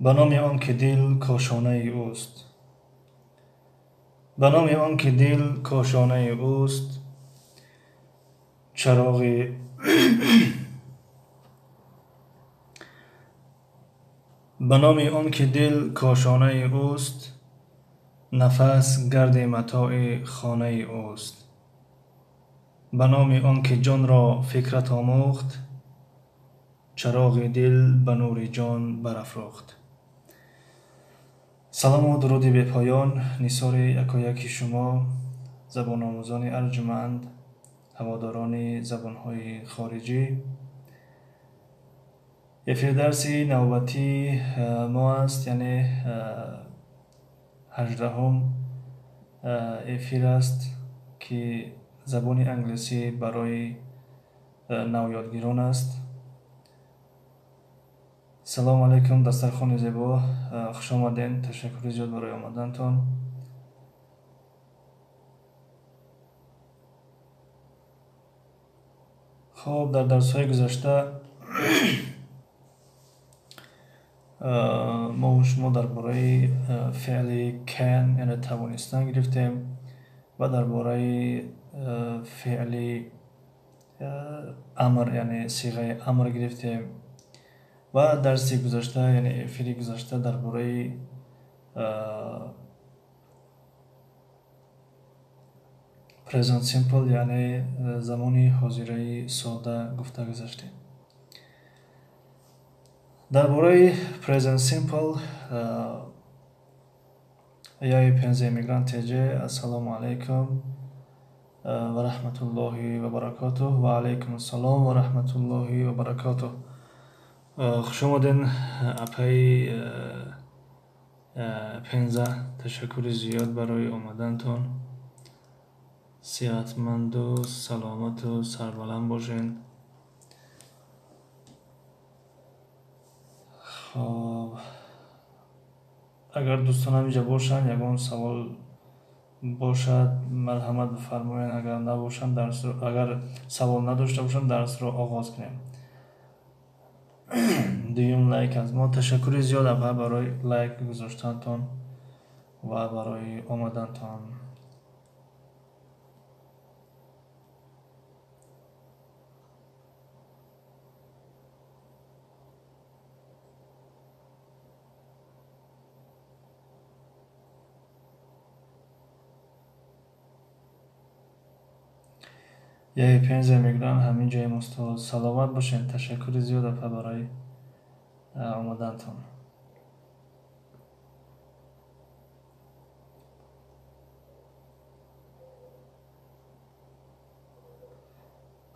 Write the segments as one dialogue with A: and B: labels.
A: Ба номи он ки дил кошонаи ӯст. Ба номи он ки дил кошонаи ӯст, чароғи ба номи он ки дил кошонаи ӯст, нафас гарди матои хонаи ӯст. Ба номи он ки ҷонро фикрат омӯхт, чароғи дил ба нури ҷон барафрӯхт. Салому дуруди бепоён нисори якояки шумо, забономӯзони арҷуманд, ҳаводорони забонҳои хориҷӣ. Эфирдарси навбатии мо аст, яъне 18-ум эфир аст, ки забони англисӣ барои навёдгирон аст. Салому алайкум, дастархони зебо, хуш омадем, ташаккури зиёд барои омадантон. Хоб, дар дарсҳои гузашта мо шумо дар бораи феъли can, яъне тавонистан гирифтем ва дар бораи феъли амр, яъне сиғаи амр гирифтем ва дарси гузашта, яъне эфири гузашта дар бораи present simple, яъне замони ҳозираи сода гуфта гузаштем. Дар бораи present simple яи Пенза иммигрант ТЖ, ассалому алайкум ва раҳматуллоҳи ва баракотуҳ. Ва алайкум ассалом ва раҳматуллоҳи ва баракотуҳ. Хуш омаден, апаи Пенза, ташаккури зиёд барои омадантон. Сиҳатманду саломату сарбаланд бошед. Хоб, агар дӯстон ҳаминҷа бошанд, ягон савол бошад, марҳамат бифармоянд. Агар набошанд, дарсро, агар савол надошта бошанд, дарсро оғоз кунем. Дуюм лайк аз мо. Ташаккури зиёд, апа, барои лайк гузоштантон ва барои омадантон. Яи Пенза мегӯянд, ҳамин ҷоем, устод. Саломат бошед, ташаккури зиёд, апа, барои омадантон.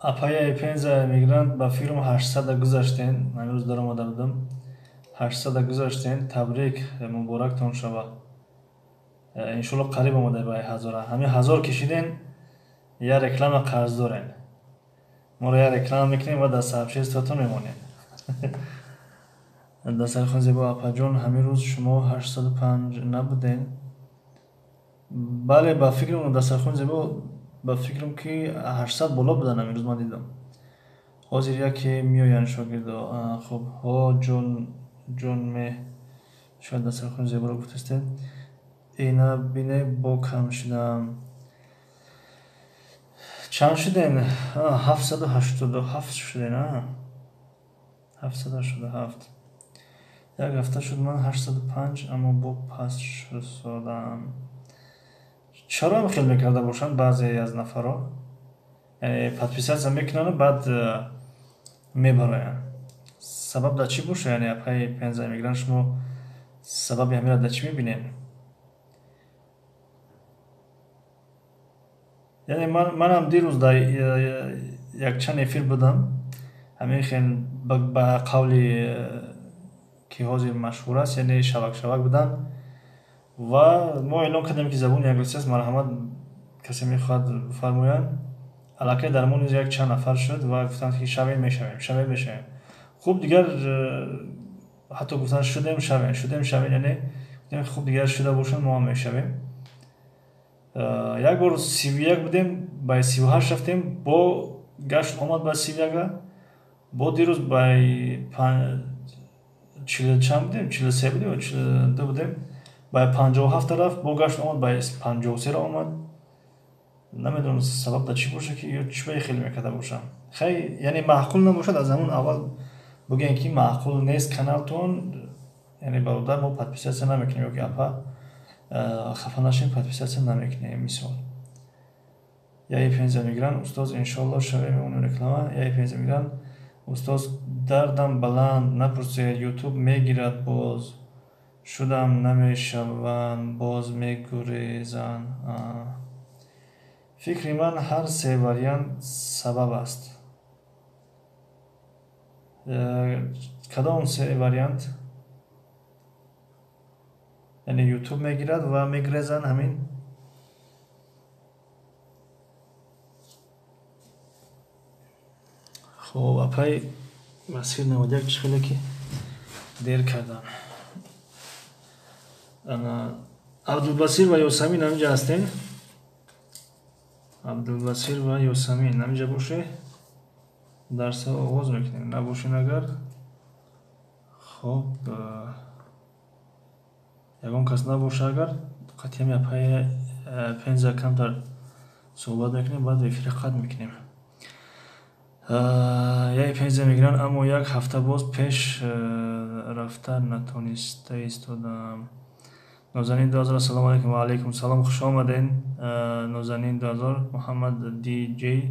A: Апа яи Пенза мегӯянд, ба филм 800 гузаштен, ман имрӯз даромада будам, 800 гузаштен, табрик, муборактон шавад. Иншоалло қариб омада ба 1000. Ҳамин 1000 кишиден, я реклама қарз дорем. Моро я реклама мекунем ва дар сообществотон мемонем. Дастархон зебо, апаҷон, ҳамин рӯз шумо 805 набуден? Бале, ба фикрам, дастархон зебо, ба фикрам ки 800 боло будан ҳамин рӯз ман дидам. Ҳозир яке меоянд шогирдо. Хуб, ҳо ҷон, ҷон ме, шояд дастархони зеборо гуфтастед. Ина бине, бо кам шудам. Чанд шуден? 787 шуден, а? 787. Як ҳафта шуд ман 805, аммо бо паст шудам. Чаро ҳам хел мекарда бошанд баъзе аз нафарҳо? Яъне подписаться мекунанду баъд мебароянд. Сабаб дар чӣ боша? Яъне апаи Пенза мегӯянд, шумо сабаби ҳаминро дар чӣ мебинед? Яъне манам дирӯз дар якчанд эфир будам, ҳамин хел ба қавли ки ҳозир машҳур аст, яъне шавак-шавак буданд ва мо эълон кардем, ки забони англисӣ аст, марҳамат, касе мехоҳад бифармоянд. Аллакай дар мо низ як чанд нафар шуд ва гуфтанд, ки шавем, мешавем, шавем, мешавем. Хуб, дигар ҳатто гуфтанд шудем, шавем, шудем, шавем, яъне гуфтем хуб, дигар шуда бошанд, мо ҳам мешавем. Як бор 31 будем, ба 38 рафтем, бо гашт омад ба 31-а, бо дирӯз ба Чилу чанд будем, 43 будем ё 42 будем, ба 57 рафт, бо гашт омад, ба 53 омад. Намедонам, сабаб дар чӣ боша, ки ё чӣ ба хеле мекарда бошам. Хай, яъне маъқул набошад, аз ҳамун аввал бигӯем, ки маъқул нест каналтон, яъне бародар, мо подписаться намекунем, ё ки апа, хафа нашем, подписаться намекунем, мисол. Яи пенсия мегиранд, устоз, иншоалло шавем он реклама. Яи пенсия мегиранд, устоз, дардам баланд напурсед, Ютуб мегирад, боз шудам намешаванд, боз мегурезанд. Фикри ман, ҳар се вариант сабаб аст. Кадом се вариант? Яъне Ютуб мегирад ва мегурезанд, ҳамин. Хоб, апай Басир 91, чӣ хеле ки дер кардам. Абдулбасир ва Ёсамин ҳаминҷа ҳастем? Абдулбасир ва Ёсамин ҳаминҷа боше, дарсро оғоз мекунем. Набошен агар, хоб, ягон кас набоша агар, қатъиян апай Пенза камтар суҳбат мекунем, баъд эфира қатъ мекунем. Яи пенсия мегиранд, аммо як ҳафта боз пеш рафта натониста истодам. Нозанин 2000, ассалому алайкум. Ва алайкум салом, хуш омаден, Нозанин 2000. Муҳаммад Диҷ,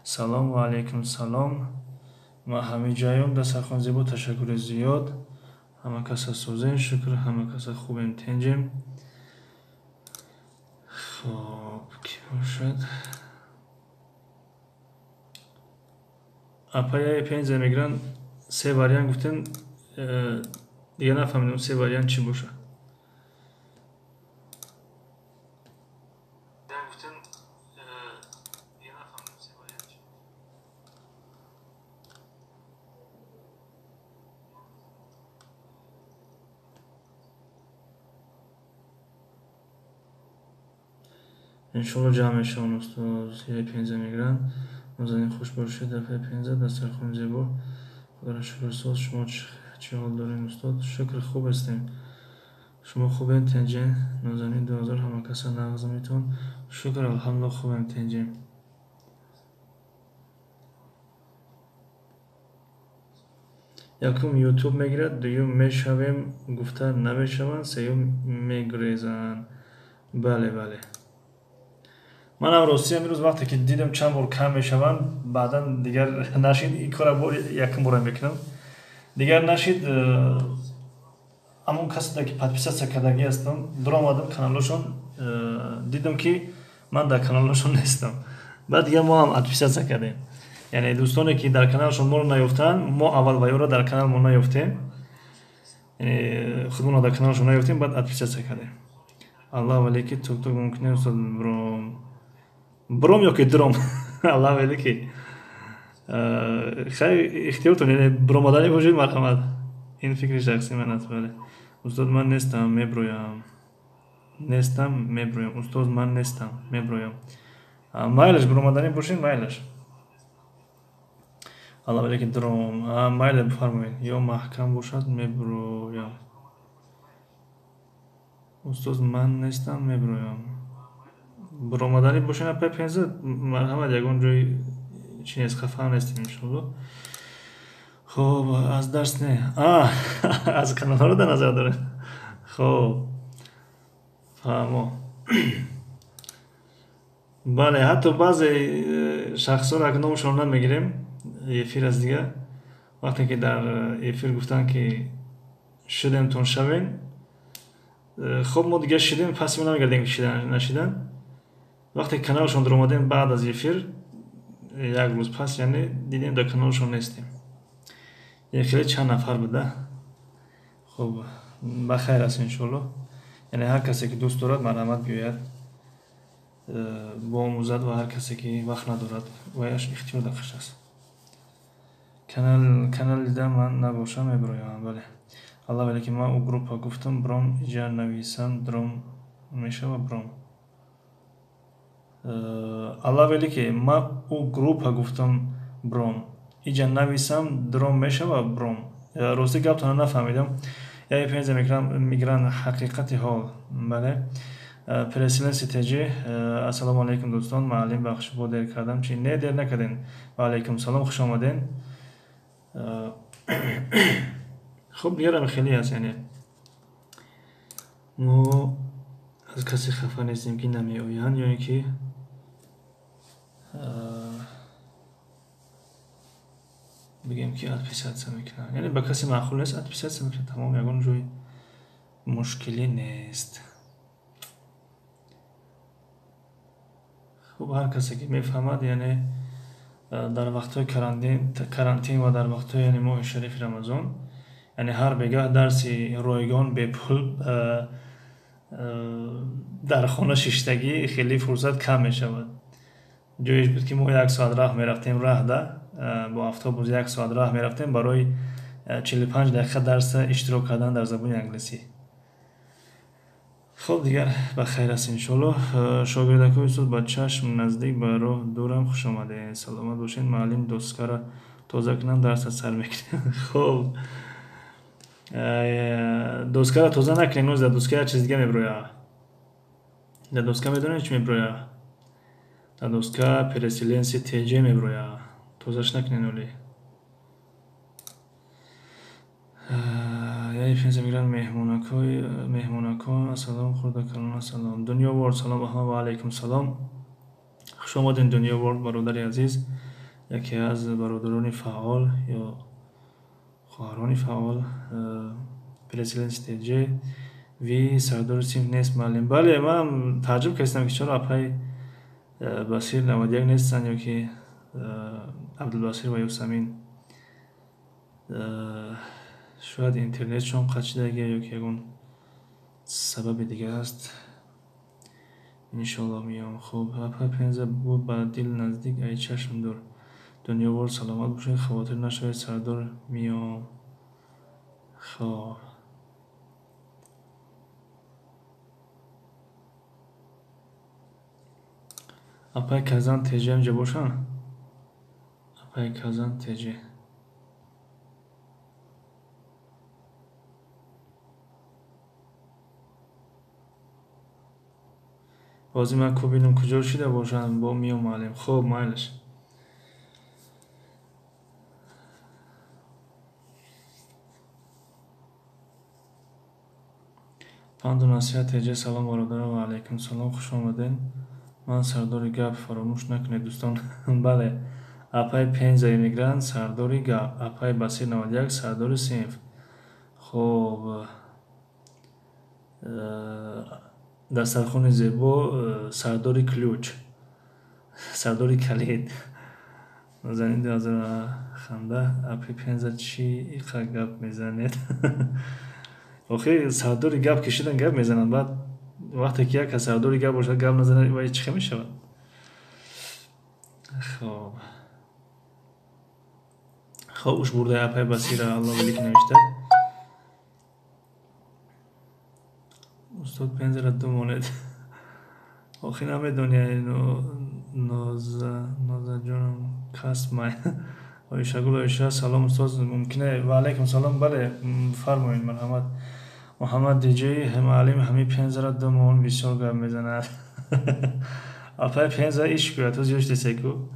A: салом. Ва алайкум салом. Ма ҳамин ҷаём, дастархон зебо, ташаккури зиёд. Ҳама каса созем, шукр, ҳама каса хубем, тенҷем. Хоб, кӣ бошад? Апаяи пенсия мегиранд, се вариант гуфтем, дигар нафаҳмидам, се вариант чӣ бошад. Иншолло ҷамъ мешаванд, устоз. Яи пенсия мегиранд. Нозанин, хуш бошед, апаи Пенза, дастархони зебо, худоро шукр, соз. Шумо чӣ ҳол дорем, устод? Шукр, хуб ҳастем. Шумо хубем, тенҷен? Нозанин 2000, ҳама каса нағз метон? Шукр, алҳамдулилла, хубем, тенҷем. Якум, Ютуб мегирад, дуюм, мешавем гуфта намешаванд, сеюм, мегурезанд. Бале, бале, манам ростӣ имрӯз вақте ки дидам, чанд бор кам мешаванд, баъдан дигар нашид, ин кора якум бора мекунам, дигар нашид. Ҳамон касе ки подписаться кардагӣ ҳастам, дуромадам каналошон, дидам, ки ман дар каналошон нестам. Баъд дигар мо ҳам отписаться кардем. Яъне дӯстоне ки дар каналшон моро наёфтанд, мо аввал ваёро дар канал мо наёфтем, яъне худмонро дар каналшон наёфтем, баъд отписаться кардем. Аллах валеки, тук-тук мумкин, устод, бром, бром ё ки дром? Аллах велики, хай, ихтиёртон, яъне бромадани бошед, марҳамат, ин фикри шахси ман аст. Бале, устод, ман нестам, меброям, нестам, меброям. Устоз, ман нестам, меброям. Майлаш, бромаданӣ бошед, майлаш. Аллах велики, дром, майле, бифармоед. Ё маҳкам бошад, меброям. Устоз, ман нестам, меброям. Биромаданӣ бошед, апай Пенза, марҳамат, ягон ҷои чи нест, хафа нестем, иншоалло. Хоб, аз дарс не, аз каналҳоро дар назар доред. Хоб, фаҳмо. Бале, ҳатто баъзе шахсҳоро, агар номашонро намегирем, эфир аст дигар, вақте ки дар эфир гуфтанд, ки шудемтон, шавем, хоб, мо дигар шидем, пас намегардем, ки шидан нашидан. Вақте каналшон дуромадем баъд аз эфир, як рӯз пас, яъне дидем, дар каналшон нестем. Хеле чанд нафар буда. Хуб, ба хайр аст, иншоалло. Яъне ҳар касе ки дӯст дорад, марҳамат, биёяд, боомӯзад, ва ҳар касе ки вақт надорад, ваяш ихтиёр дақиш аст. Канал дида ман набошам, мебироям. Бале, аллах валеки, ман ӯ группа гуфтам, бром, иҷа нависам, дром мешава, бром. Аллах велики, ман ӯ группа гуфтам, бром, иҷа нависам, дром мешава, бром. Рости гаптона нафаҳмидам. Яе Пенза мигрант ҳақиқати ҳол. Бале. Переселенси ТЖ. Ассалому алайкум дӯстон, муаллим бахши бо дер кардам чи? Не, дер накардем. Ва алайкум салом, хуш омаден. Хуб, дигарам хеле аст, яъне мо аз касе хафа нестем, ки намеоянд ё ин ки бигем ки отписаться мекунанд. Яъне ба касе маъқул нест, отписаться мекунад, тамом, ягон ҷой мушкилӣ нест. Хуб, ҳар касе ки мефаҳмад, яъне дар вақтҳои карантин ва дар вақтҳои яъне моҳи шарифи Рамазон, яъне ҳар бегаҳ дарси ройгон бепул дар хона шиштагӣ хеле фурсат кам мешавад. Ҷоеш буд, ки мо як соат раҳ мерафтем, раҳда бо автобус як соат раҳ мерафтем барои 45 дақиқа дарса иштирок кардан дар забони англисӣ. Хуб, дигар ба хайр аст иншоаллоҳ. Шогирдакҳои устод ба чашм наздик, ба роҳ дурам, хуш омадед. Саломат бошед. Муаллим доскара тоза кунам, дарса сар мекунем. Хуб, доскара тоза накунем, ноз дар доска як чиз дига меброяд. Дар доска медонед чӣ меброяд? Дар доска переселенси ТЖ меброяд. Тозаш накунед оли. Яи Пенза мигрант меҳмонакон, ассалом, хурдакалон, ассалом. Дунё ворд, салом ба ҳама, ва алайкум салом. Хуш омадед, Дунё ворд, бародари азиз, яке аз бародарони фаъол ё хоҳарони фаъол. Переселенси ТЖ ви сардори синф нест муаллим. Бале, ман тааҷҷуб кардам, ки чаро апай Басир 91 нестанд ё ки Абдулбасир ва Ёсамин. Шояд интернетшон қатъ шудагия ё ки ягон сабаби дигар аст. Иншоаллоҳ меом. Хуб, апа Пенза бу ба дил наздик, ай чашм дур. Дунёвор, саломат бошед, хавотир нашавед, сардор меом. Хоб. Апай Казан ТЖ инҷа бошанд? Апай Казан ТЖ. Бози ман ку бинам куҷо шида бошанд, бо меом муаллим. Хуб, майлаш. Панду насиҳат ТЖ, салом бародарон, ва алайкум салом, хуш омадед. Ман сардори гап, фаромӯш накунед дӯстон. Бале, апай Пенза иммигрант сардори гап, апай Басир 91 сардори синф. Хуб, дастархони зебо, сардори ключ, сардори калид. Нозанин 2000 ханда, апи Пенза чӣ иқа гап мезанед? Охир сардори гап кишидан гап мезананд, баъд вақте ки як кас сардори гап бошад, гап назанад, вай чӣ хел мешавад? Хоб. Хоб, уш бурдаи апай Басира Аллоҳ велик навишта. Устод Пензара ду монед. Охир намедони, Нозаҷонам касб май. Оишагул Оиша, салом устод, мумкине? Ва алайкум салом, бале, фармоед, марҳамат. Муҳаммад Диҷей, муаллим ҳами Пензара ду мон бисёр гап мезанад. Апай Пенза иш гӯяд, ту зиёд шудесеку.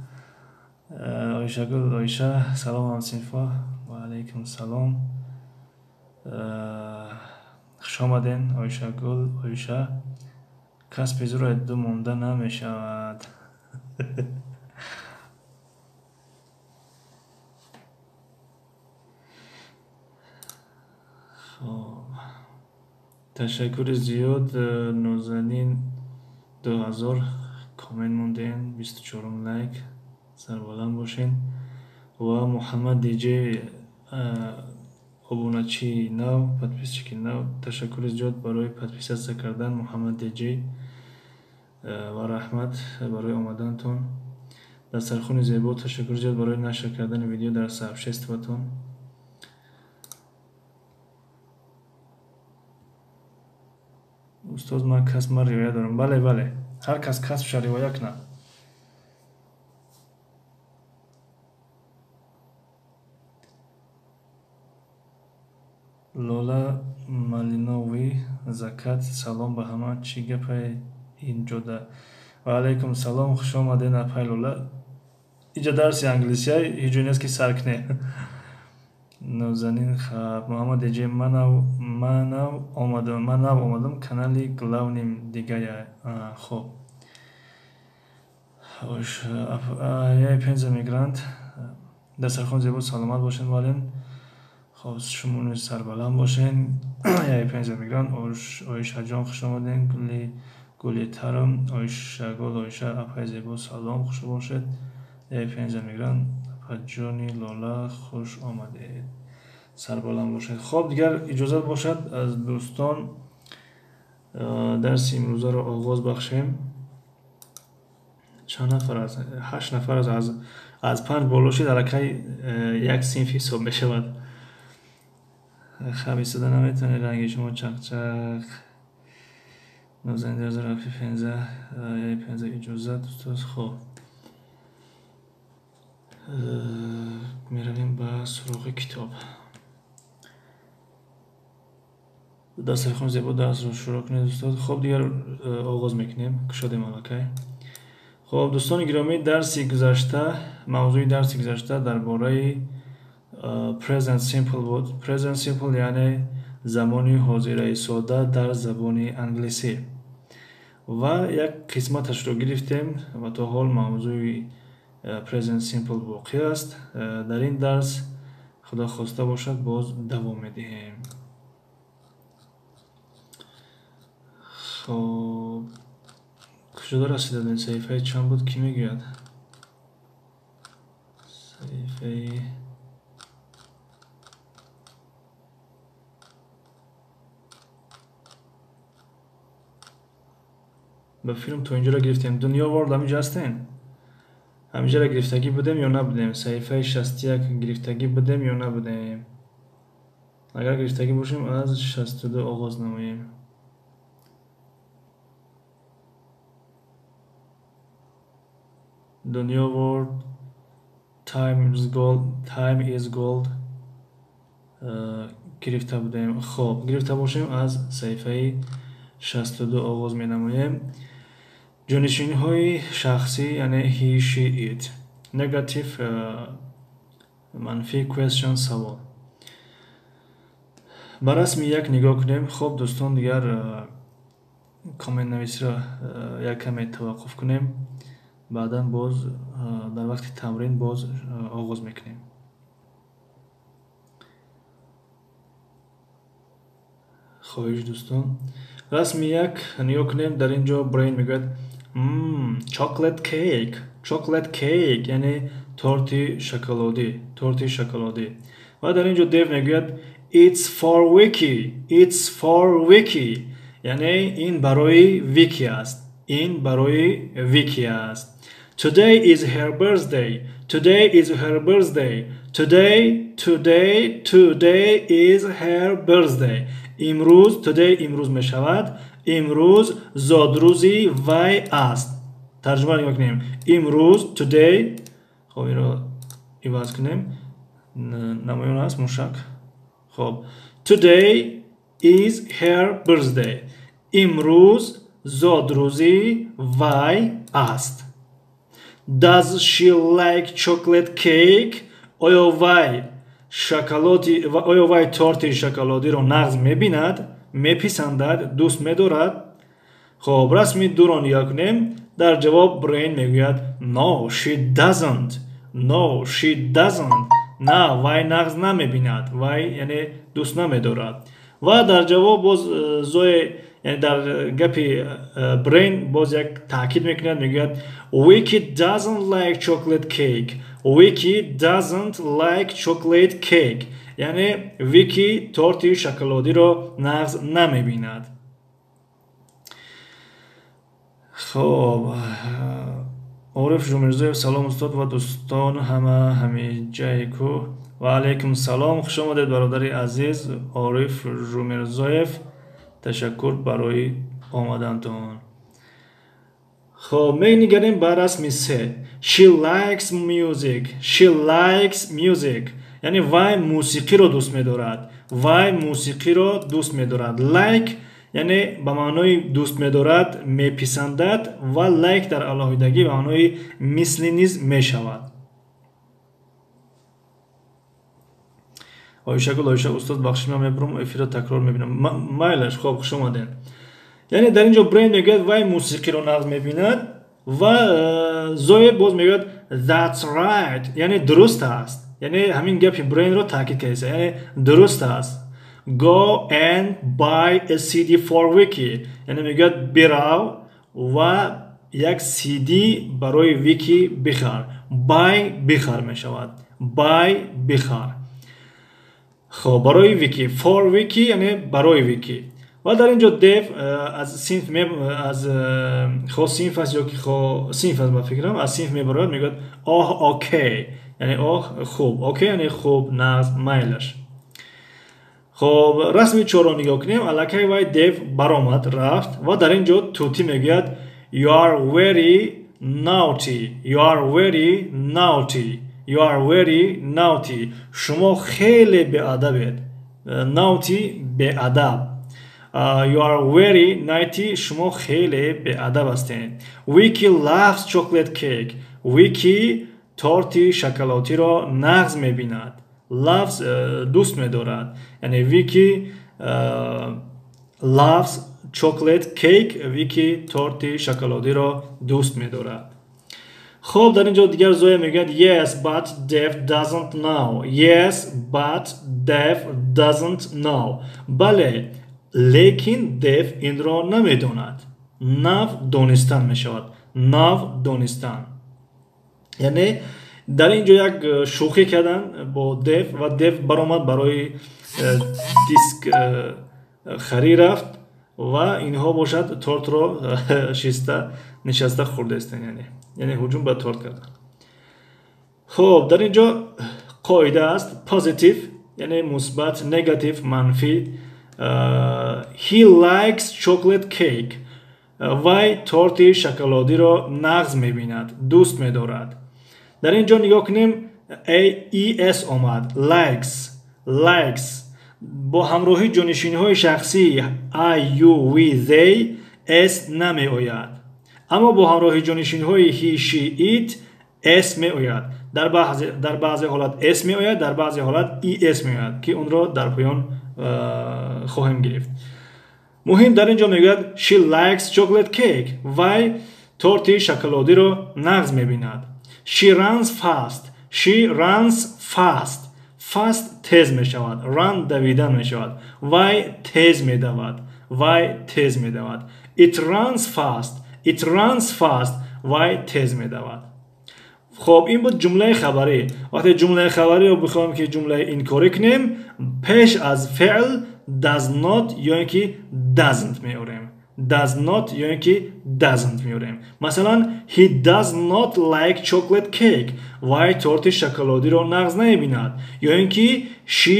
A: Оишагул Оиша, салом ҳамсинфо, ва алайкум салом. Хуш омаден, Оишагул Оиша. Касби зӯро ду монда намешавад. Хоб. Ташаккури зиёд, Нозанин 2000 коммент мондем, 24 лайк, сарбаланд бошед. Ва Муҳаммад Диҷей, обуначии нав, подписчики нав, ташаккури зиёд барои подписаться кардан Муҳаммад Диҷей ва раҳмат барои омадантон. Дастархони зебо, ташаккури зиёд барои нашр кардани видео дар сообществотон. Устод, ман касб ман ривоя дорам. Бале, бале, ҳар кас касбша ривоя кунад. Лола Малинови Закат, салом ба ҳама. Чӣ гапай инҷода? Ва алайкум салом, хуш омадед, апай Лола. Инҷа дарси англисия, ҳеҷ ҷой нест, ки сар кунем. Нозанин хаб, Муҳаммад Эҷе, ман нав омадам, ман нав омадам, канали главный дигая. Хоб. Яй Пенза мигрант. Дастархон зебо, саломат бошед, муаллим. Хоб, шумо низ сарбаланд бошед. Яй Пенза мигрант, Оишаҷон, хуш омадед. Гули гулитарам, Оишагул, Оиша, апай зебо, салом, хуш бошед. Яй Пенза мигрант, апаҷони Лола, хуш омадед. Сарбаланд бошед. Хоб, дигар иҷозат бошад аз дӯстон, дарси имрӯзаро оғоз бахшем. Чанд нафар аст? 8 нафар аст. Аз 5 боло шид, аллакай як синф ҳисоб мешавад. Хаб истода наметавонед, ранги шумо чақчақ. Нозанин Дазар, Пенза, яй Пенза, иҷозат, устод. Хоб, меравем ба суроғи китоб. Дастархон зебо, дарсро шурӯъ кунед, устод. Хоб, дигар оғоз мекунем, кушодем аллакай. Хоб, дӯстони гиромӣ, дарси гузашта, мавзӯи дарси гузашта дар бораи present simple буд. Present simple, яъне замони ҳозираи сода дар забони англисӣ. Ва як қисматашро гирифтем ва то ҳол мавзӯи present simple боқӣ аст. Дар ин дарс, Худо хоста бошад, боз давом медиҳем. Хоб, куҷода расида будем? Саҳифаи чанд буд, кӣ мегӯяд? Саҳифаи ба филм то инҷоро гирифтем. Дунё Ворд, ҳаминҷо ҳастем? Ҳаминҷоро гирифтагӣ будем ё набудем? Саҳифаи 61 гирифтагӣ будем ё набудем? Агар гирифтагӣ бошем, аз 62 оғоз намоем. Дунё Ворд, time is gold, time is gold гирифта будем. Хоб, гирифта бошем, аз саҳифаи 62 оғоз менамоем. Ҷонишинҳои шахсӣ, яъне he, she, it. Negative, манфӣ, question, савол. Ба расми 1 нигоҳ кунем. Хоб, дӯстон, дигар комментнависиро як каме таваққуф кунем, баъдан боз дар вақти тамрин боз оғоз мекунем. Хоҳиш, дӯстон, расми 1 нигоҳ кунем. Дар ин ҷо Брейн мегӯяд: "Chocolate cake, chocolate cake", яъне торти шоколадӣ, торти шоколадӣ. Ва дар ин ҷо Дев мегӯяд: "It's for Vicky, it's for Vicky", яъне ин барои Вики аст, ин барои Вики аст. Today is her birthday, today is her birthday, today, today, today is her birthday. Имрӯз, today имрӯз мешавад, имрӯз зодрӯзи вай аст. Тарҷума нигоҳ кунем. Имрӯз, today. Хоб, инро иваз кунем, намоён аст мушак. Хоб, today is her birthday, имрӯз зодрӯзи вай аст. Does she like chocolate cake? Оё вай шоколади, оё вай торти шоколадиро нағз мебинад, меписандад, дӯст медорад? Хоб, расми 2-ро нигоҳ кунем. Дар ҷавоб Брейн мегӯяд: "No, she doesn't, no, she doesn't", на, вай нағз намебинад, вай яъне дӯст намедорад. Ва дар ҷавоб боз Зое, яъне дар гапи Брейн боз як таъкид мекунад, мегӯяд: "Vicky doesn't like chocolate cake, Vicky doesn't like chocolate cake", яъне Вики торти шоколадиро нағз намебинад. Хоб, Ориф Жумирзоев: "Салом, устод ва дӯстон, ҳама ҳамиҷае ку?" Ва алайкум салом, хуш омадед, бародари азиз Ориф Жумирзоев, ташаккур барои омадантон. Хоб, менигарем ба расми 3. She likes music, she likes music, яъне вай мусиқиро дӯст медорад. Вай мусиқиро дӯст медорад. Like яъне ба маънои дӯст медорад, меписандад ва like дар алоҳидагӣ ба маънои мисли низ мешавад. Оишагул, Оиша, устод, бахши, ман мебурам, эфирро такрор мебинам. Майлаш, хоб, хуш омадед. Яъне дар ин ҷо Брейн мегӯяд, вай мусиқиро нағз мебинад ва Зоя боз мегӯяд that's right, яъне дуруст аст. Яъне ҳамин гапи Брейнро таъкид кардааст, яъне дуруст аст. Go and buy a CD for Vicky, яъне мегӯяд бирав ва як CD барои Вики бихар. Buy бихар мешавад, buy бихар. Хоб, барои Вики, for Вики яъне барои Вики. Ва дар ин ҷо Дев аз синф, аз хо синф аст ё ки хо синф аст, ба фикрам, аз синф мебарояд, мегӯяд oh okay, яъне оҳ хуб, okay яъне хуб, нағз, майлаш. Хоб, расми чорро нигоҳ кунем. Аллакай вай Дев баромад, рафт ва дар ин ҷо Тути мегӯяд you are very naughty, you are very naughty, you are very naughty. Шумо хеле беадабед. Naughty беадаб. You are very naughty, шумо хеле беадаб ҳастед. Vicky loves chocolate cake. Vicky торти шоколатиро нағз мебинад. Loves дӯст медорад. Яъне Vicky loves chocolate cake, Vicky торти шоколадиро дӯст медорад. Хоб, дар ин ҷо дигар Зоя мегӯяд yes, but Dev doesn't know. Yes, but Dev doesn't know. Бале, лекин Дев инро намедонад. Нав донистан мешавад. Нав донистан. Яъне дар ин ҷо як шӯхӣ кардан бо Дев ва Дев баромад барои диск харӣ рафт ва инҳо бошад тортро шиста нишаста хӯрдаистанд, яъне ҳуҷум ба торт кардан. Хоб, дар ин ҷо қоида аст: positive яъне мусбат, negative манфӣ. He likes chocolate cake. Вай торти шоколадиро нағз мебинад, дӯст медорад. Дар ин ҷо нигоҳ кунем, a es омад, likes, likes бо ҳамроҳи ҷонишинҳои шахсии I, you, we, they s намеояд, аммо бо ҳамроҳи ҷонишинҳои he, she, it s меояд. Дар баъзе ҳолат s меояд, дар баъзе ҳолат es меояд, ки онро дар поён хоҳем гирифт. Муҳим дар ин ҷо мегӯяд she likes chocolate cake. Вай торти шоколадиро нағз мебинад. She runs fast. She runs fast. Fast тез мешавад. Run давидан мешавад. Вай тез медавад. Вай тез медавад. It runs fast. It runs fast. Вай тез медавад. Хоб, ин буд ҷумлаи хабарӣ. Вақте ҷумлаи хабариро бихоҳем ки ҷумлаи инкорӣ кунем, пеш аз феъл does not ё ин ки doesn't меорем. Does not ё ин ки doesn't меорем. Масалан, he does not like chocolate cake. Вай торти шоколадиро нағз намебинад. Ё ин ки she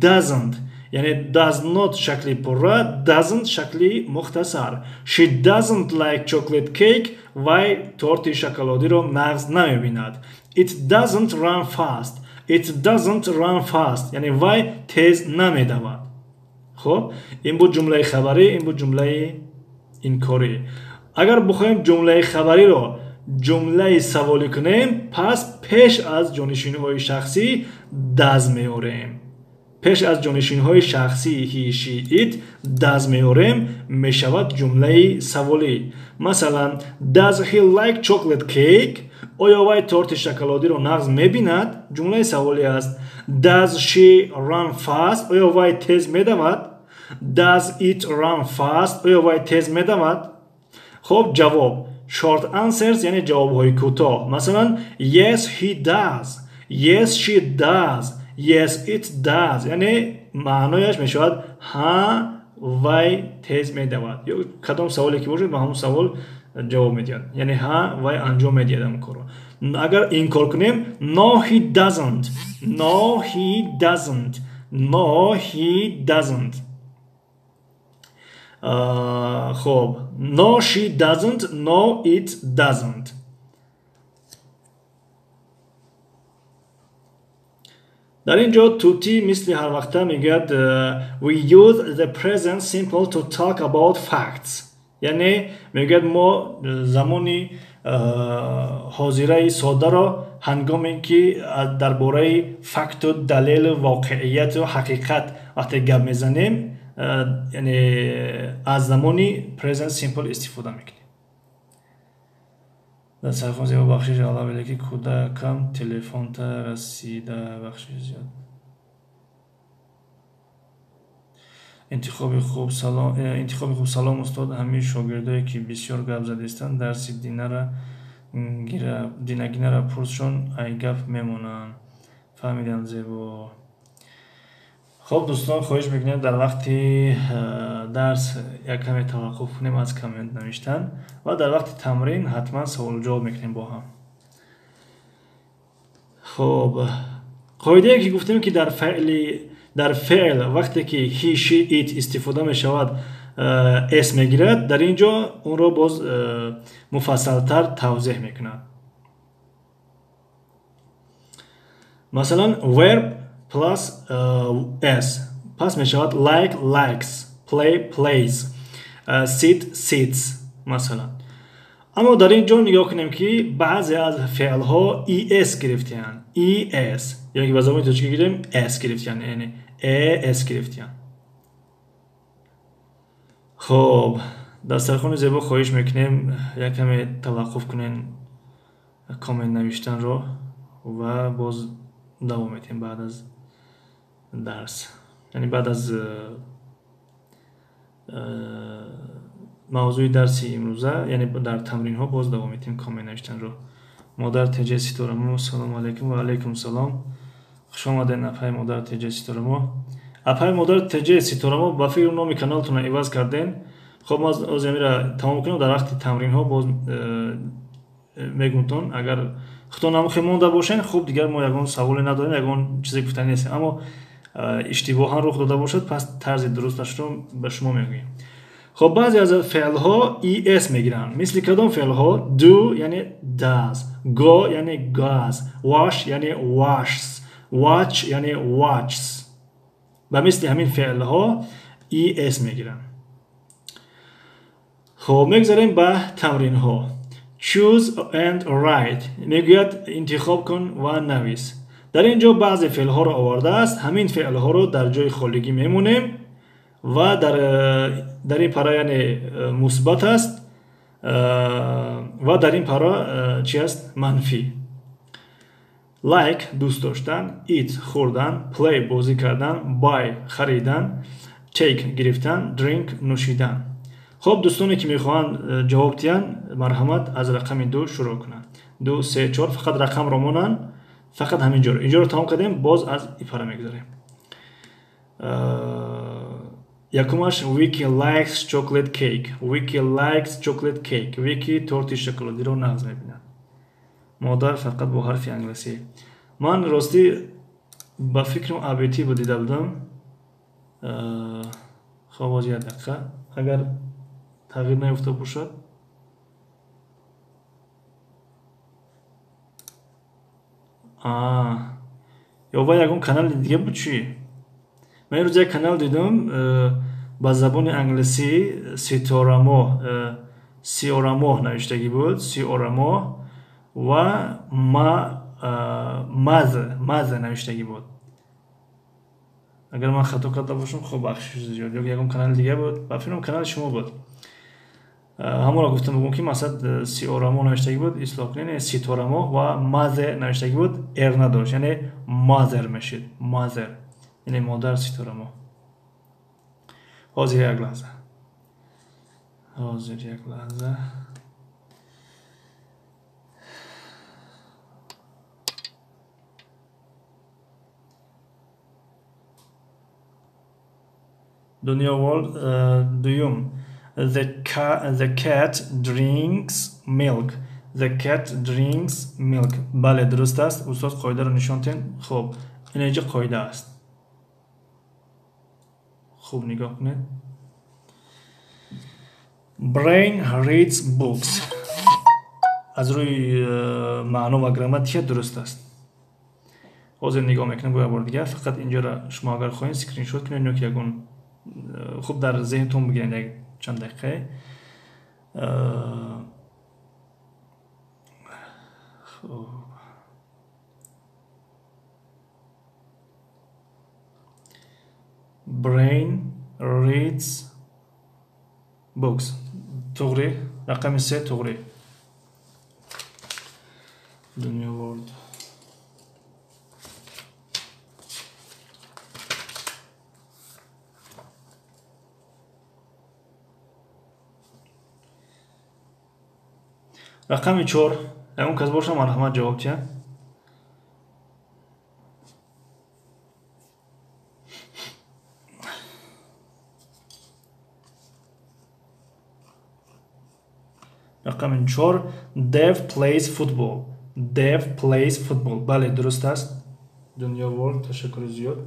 A: doesn't, яъне does not шакли пурра, doesn't шакли мухтасар. She doesn't like chocolate cake. Вай торти шоколадиро нағз намебинад. It doesn't run fast. It doesn't run fast, яъне вай тез намедавад. Хоб, ин буд ҷумлаи хабарӣ, ин буд ҷумлаи инкорӣ. Агар бихоҳем ҷумлаи хабариро ҷумлаи саволӣ кунем, пас пеш аз ҷонишинҳои шахсӣ does меорем. Пеш аз ҷонишинҳои шахсии he, she, it does меорем, мешавад ҷумлаи саволӣ. Масалан, does he like chocolate cake? Оё вай торти шоколадиро нағз мебинад? Ҷумлаи саволӣ аст. Does she run fast? Оё вай тез медавад? Does it run fast? Оё вай тез медавад? Хоб, ҷавоб. Short answers яъне ҷавобҳои кӯтоҳ. Масалан, yes he does, yes she does, yes it does. Яъне маънояш мешавад ҳа, вай тез медавад. Ё кадом саволе ки бошад, ба ҳамон савол ҷавоб медиҳад. Яъне ҳа, вай анҷом медиҳад ҳамон корро. Агар инкор кунем, no he doesn't, no he doesn't, no he doesn't. Хоб, no she doesn't, no it doesn't. Дар ин ҷо Тути мисли ҳарвақта мегӯяд we use the present simple to talk about facts. Яъне мегӯяд мо замони ҳозираи содаро ҳангоме ки дар бораи факту далелу воқеияту ҳақиқат вақте гап мезанем, яъне аз замони present simple истифода мекунем. Дар сархон зебо бахшиш алавеле ки кӯдакам телефонта расида бахшиш зиёд. Интихоби хуб салом, интихоби хуб салом устод, ҳамин шогирдое ки бисёр гап задистанд дарси динагинара пурсшон ай гап мемонанд. Фаҳмидам зебо. Хоб дӯстон, хоҳиш мекунем дар вақти дарс як каме таваққуф кунем аз коммент навиштан ва дар вақти тамрин ҳатман саволу ҷавоб мекунем бо ҳам. Хоб, қоидае ки гуфтем ки дар феъл вақте ки he, she, it истифода мешавад, s мегирад, дар ин ҷо онро боз муфассалтар тавзеҳ мекунад. Масалан, verb plus s пас мешавад like likes, play plays, sit sits масалан. Аммо дар ин ҷо нигоҳ кунем ки баъзе аз феълҳо es гирифтаанд, es ё ки ба забони тоҷикӣ гирем s гирифтаанд, яъне es гирифтаанд. Хоб, дастархони зебо хоҳиш мекунем як каме таваққуф кунем коммент навиштанро ва боз давом медиҳем баъд аз дарс, яъне баъд аз мавзӯи дарси имрӯза, яъне дар тамринҳо боз давом медиҳем коммент навиштанро. Модар Теҷа Ситорамо, салому алайкум. Ва алайкум салом, хуш омадед апаи модар Теҷа Ситорамо. Апаи модар Теҷа Ситорамо, ба фикр номи каналтонро иваз кардем. Хоб, мо оз амира тамом кунем, дар вақти тамринҳо боз мегӯмтон. Агар худтон намухе монда бошен, хуб, дигар мо ягон саволе надорем, ягон чизе гуфтани нестем. Аммо иштибоҳан рух дода бошад, пас тарзи дурусташро ба шумо мегӯем. Хоб, баъзе аз феълҳо es мегиранд. Мисли кадом феълҳо? Do яъне does, go яъне goes, wash яъне washes, watch яъне watches. Ба мисли ҳамин феълҳо es мегиранд. Хоб, мегзарем ба тамринҳо. Choose and write мегӯяд интихоб кун ва навис. Дар ин ҷо баъзе феълҳоро овардааст. Ҳамин феълҳоро дар ҷои холигӣ мемонем ва дар ин пара яъне мусбат аст ва дар ин пара чи аст? Манфӣ. Like дӯст доштан, eat хӯрдан, play бозӣ кардан, buy харидан, take гирифтан, drink нӯшидан. Хоб, дӯстоне ки мехоҳанд ҷавоб диҳанд, марҳамат аз рақами 2 шурӯъ кунанд. 2, 3, 4, фақат рақамро монанд, фақат ҳамин ҷоро. Инҷоро тамом кардем, боз аз ипара мегузарем. Якумаш Wiki likes chocolate cake. Wiki likes chocolate cake. Wiki торти шоколадиро нағз мебинад. Модар фақат бо ҳарфи англисӣ. Ман ростӣ ба фикрам абт бо дида будам. Хоб, боз як дақиқа, агар тағйир наёфта бошад. Ё вай ягон канали дига буд чӣ? Ман имрӯз як канал дидам ба забони англисӣ, Ситорамо, Сиорамо навиштагӣ буд, Сиорамо ва ма маз навиштагӣ буд. Агар ман хато карда бошам, хоб, бахшиш зиёд. Ё ягон канали дига буд, ба фикрам канали шумо буд. Ҳамонро гуфтам, бигӯм ки масалан Сиорамо навиштагӣ буд, ислоҳ кунед, Ситорамо ва мазе навиштагӣ буд, р надошт, яъне мазер мешид, мазер, яъне модар Ситорамо. Ҳозир як лаҳза, ҳозир як лаҳза. Дунё World дуюм. The cat drinks milk. The cat drinks milk. Бале, дуруст аст. Устод, қоидаро нишон диҳед. Хуб, ин инҷо қоида аст. Хуб нигоҳ кунед. Brain reads books. Аз рӯи маъно ва грамматика дуруст аст. Ҳозир нигоҳ мекунем бо як бор дигар. Фақат инҷоро шумо агар хоҳед скриншот кунед ё ки ягон хуб дар зеҳнтон бигиред як чанд дақиқае. Brain reads books. To'g'ri, raqami 3 to'g'ri. Dunyo World. Рақами 4. Ягон кас боша марҳамат ҷавоб диҳад. Рақами 4. Dev plays football. Dev plays football. Бале, дуруст аст. Дунё World, ташаккури зиёд.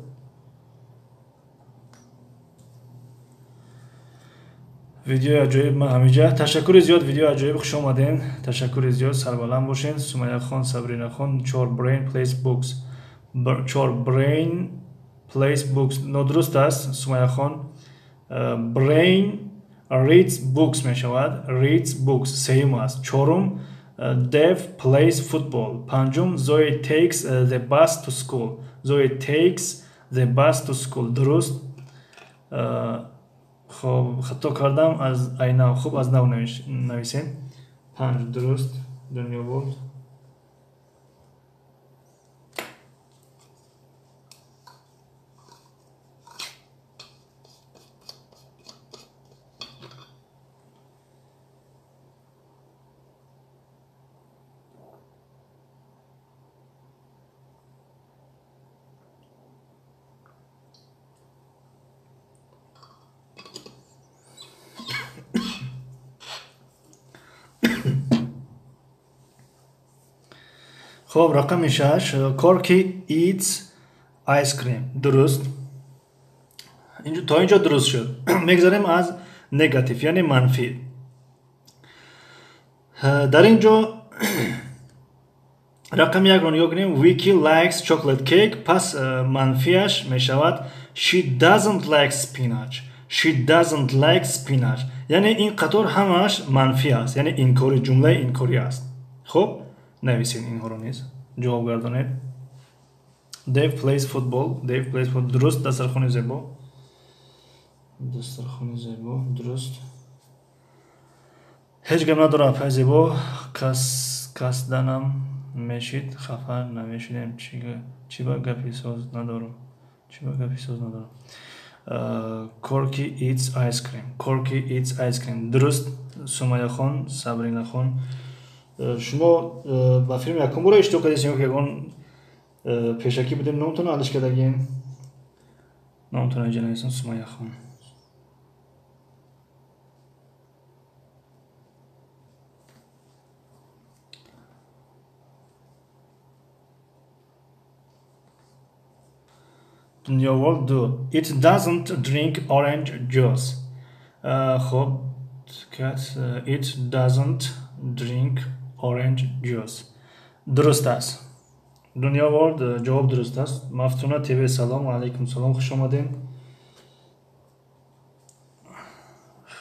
A: Видеои аҷоиб ман ҳамиҷа. Ташаккури зиёд, видеои аҷоиб, хуш омаден. Ташаккури зиёд, сарбаланд бошен. Сумаяхон, Сабринахон. 4 brain plays books. 4 brain plays books. Нодуруст аст, Сумаяхон. Brain reads books мешавад. Reads books сеюм аст. Чорум Dev plays football. Панҷум Zoe takes the bus to school. Zoe takes the bus to school. Дуруст. Хоб, хато кардам, аз айнав. Хуб, аз нав нависем. 5 дуруст. Дунё World. Хоб, рақами 6. Корки eats ice cream. Дуруст. То инҷо дуруст шуд. Мегзарем аз негатив, яъне манфӣ. Дар ин ҷо рақами 1-ро нигоҳ кунем. Vicky likes chocolate cake. Пас манфиаш мешавад she doesn't like spinach. She doesn't like spinach. Яъне ин қатор ҳамааш манфӣ аст, яъне инкори, ҷумлаи инкорӣ аст. Хуб, нависед инҳоро низ, ҷавоб гардонед. Dave plays football. Dave plays football. Дуруст, дастархони зебо. Дастархони зебо, дуруст. Ҳеҷ гап надорад, апай зебо. Касданам мешид, хафа намешудем. Чӣ ба гапи соз надорам? Чӣ ба гапи соз надорам? Корки eats ice cream. Корки eats ice cream. Дуруст, Сумаяхон, Сабринахон. Шумо ба филми якум бора иштирок кардед ё ки ягон пешакӣ будем, номтонро алиш кардагем? Номтонро инҷа нависам, Сумаяхон. Дунё World 2. It doesn't drink orange juice. Хоб, it doesn't drink orange juice. Дуруст аст. Дунё World ҷавоб дуруст аст. Мафтуна ТВ, салом алайкум, салом, хуш омадем.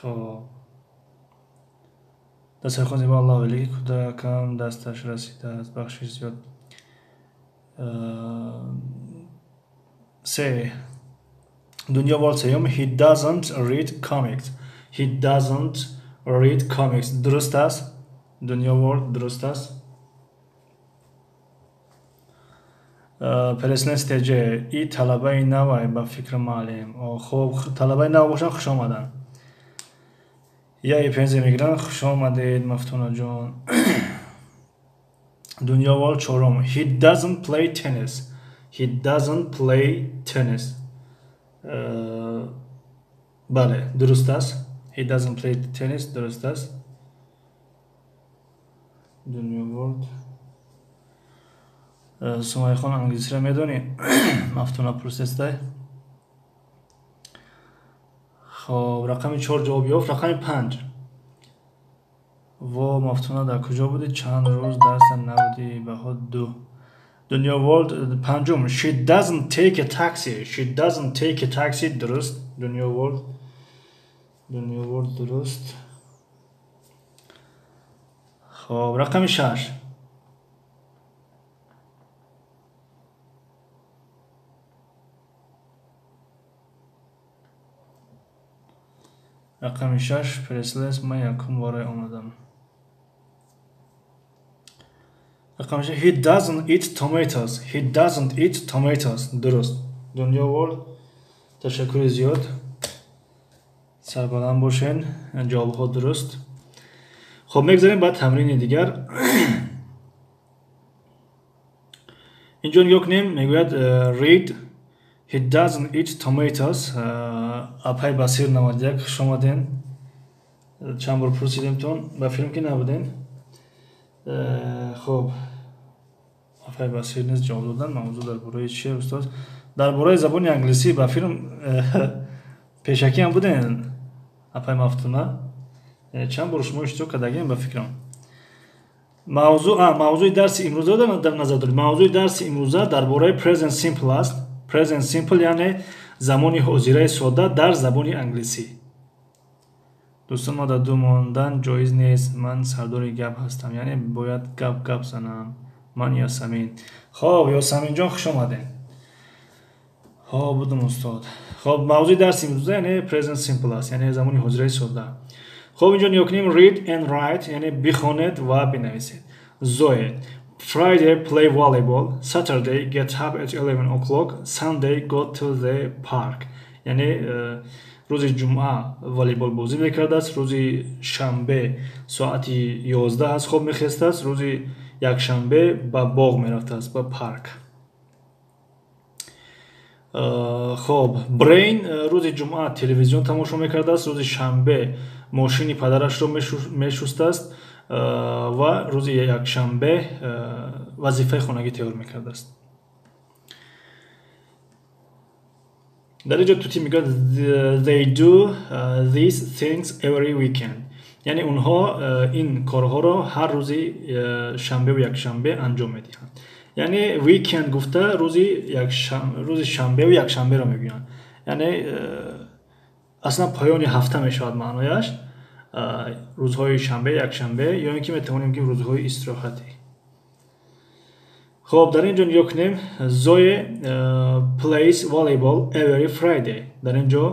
A: Хоб, дастархон зебо, Аллоҳ велики кӯдакам дасташ расидааст, бахшиш зиёд. 3. Дунё World сеюм. He doesn't read comics. He doesn't read comics. Дуруст аст. Дунё World дуруст аст. Преснес ТЖ. И талабаи навай ба фикри муаллим. Хоб, талабаи нав бошанд, хуш омаданд. Я и пенсия мегиранд, хуш омадед, Мафтунаҷон. Дунё World чорум. He doesn't play tennis. He doesn't play tennis. Бале, дуруст аст. He doesn't play tennis, дуруст аст. Дунё World. Сумайхон, англисиро медонӣ? Мафтуна пурсестай. Хоб, рақами 4 ҷавоб ёфт. Рақами 5. Во, Мафтуна, дар куҷо будӣ? Чанд рӯз дарса набудӣ? Баҳо 2. Дунё World. Панҷум: She doesn't take a taxi. She doesn't take a taxi. Дуруст, Дунё World. Дунё World дуруст. Хоб, рақами 6. Рақами 6. Преслес, ман якум бора омадам. Рақами 6. He doesn't eat tomatoes. He doesn't eat tomatoes. Дуруст. Дунё World. Ташаккури зиёд. Сарбаланд бошен. Ҷавобҳо дуруст. Хоб, мегзарем ба тамрини дигар. Инҷо нигоҳ кунем, мегӯяд read. He doesn't eat tomatoes. Апай Басир 91, хуш омаден. Чанд бор пурсидемтон, ба филм ки набуден. Хоб, апай Басир низ ҷавоб додан. Мавзӯъ дар бораи чие, устод? Дар бораи забони англисӣ. Ба филм пешакӣ ҳам буден, апай Мафтуна. Чанд бор шумо иштирок кардагем, ба фикрам. Мавзӯъ, мавзӯи дарси имрӯза дар назар доред. Мавзӯи дарси имрӯза дар бораи present simple аст. Present simple, яъне замони ҳозираи сода дар забони англисӣ. Дӯстон, мо дар ду мондан ҷоиз нест. Ман сардори гап ҳастам, яъне бояд гап гап занам. Ман Ёсамин. Хоб, Ёсаминҷон, хуш омадем. Хоб, будум, устод. Хоб, мавзӯи дарси имрӯза яъне present simple аст, яъне замони ҳозираи сода. Хоб, инҷо нигоҳ кунем: read and write, яъне бихонед ва бинависед. Зое: Friday play volleyball, Saturday get up at 11 o'clock, Sunday go to the park. Яъне рӯзи ҷумъа волейбол бозӣ мекардааст, рӯзи шанбе соати 11 аз хоб мехестааст, рӯзи якшанбе ба боғ мерафтааст, ба парк. Хоб, Брейн рӯзи ҷумъа телевизион тамошо мекардааст, рӯзи шанбе мошини падарашро мешустааст ва рӯзи якшанбе вазифаи хонагӣ тайёр мекардааст. Дар ин ҷо Тути мегӯяд: they do these things every weekend, яъне онҳо ин корҳоро ҳар рӯзи шанбеву якшанбе анҷом медиҳанд. Яъне weekend гуфта рӯзи шанбеву якшанберо мегӯянд, яъне аслан поёни ҳафта мешавад маънояш, рӯзҳои шанбе, якшанбе, ё ин ки метавонем ки рӯзҳои истироҳатӣ. Хоб, дар ин ҷо нигоҳ кунем: Зое plays volleyball every Friday. Дар ин ҷо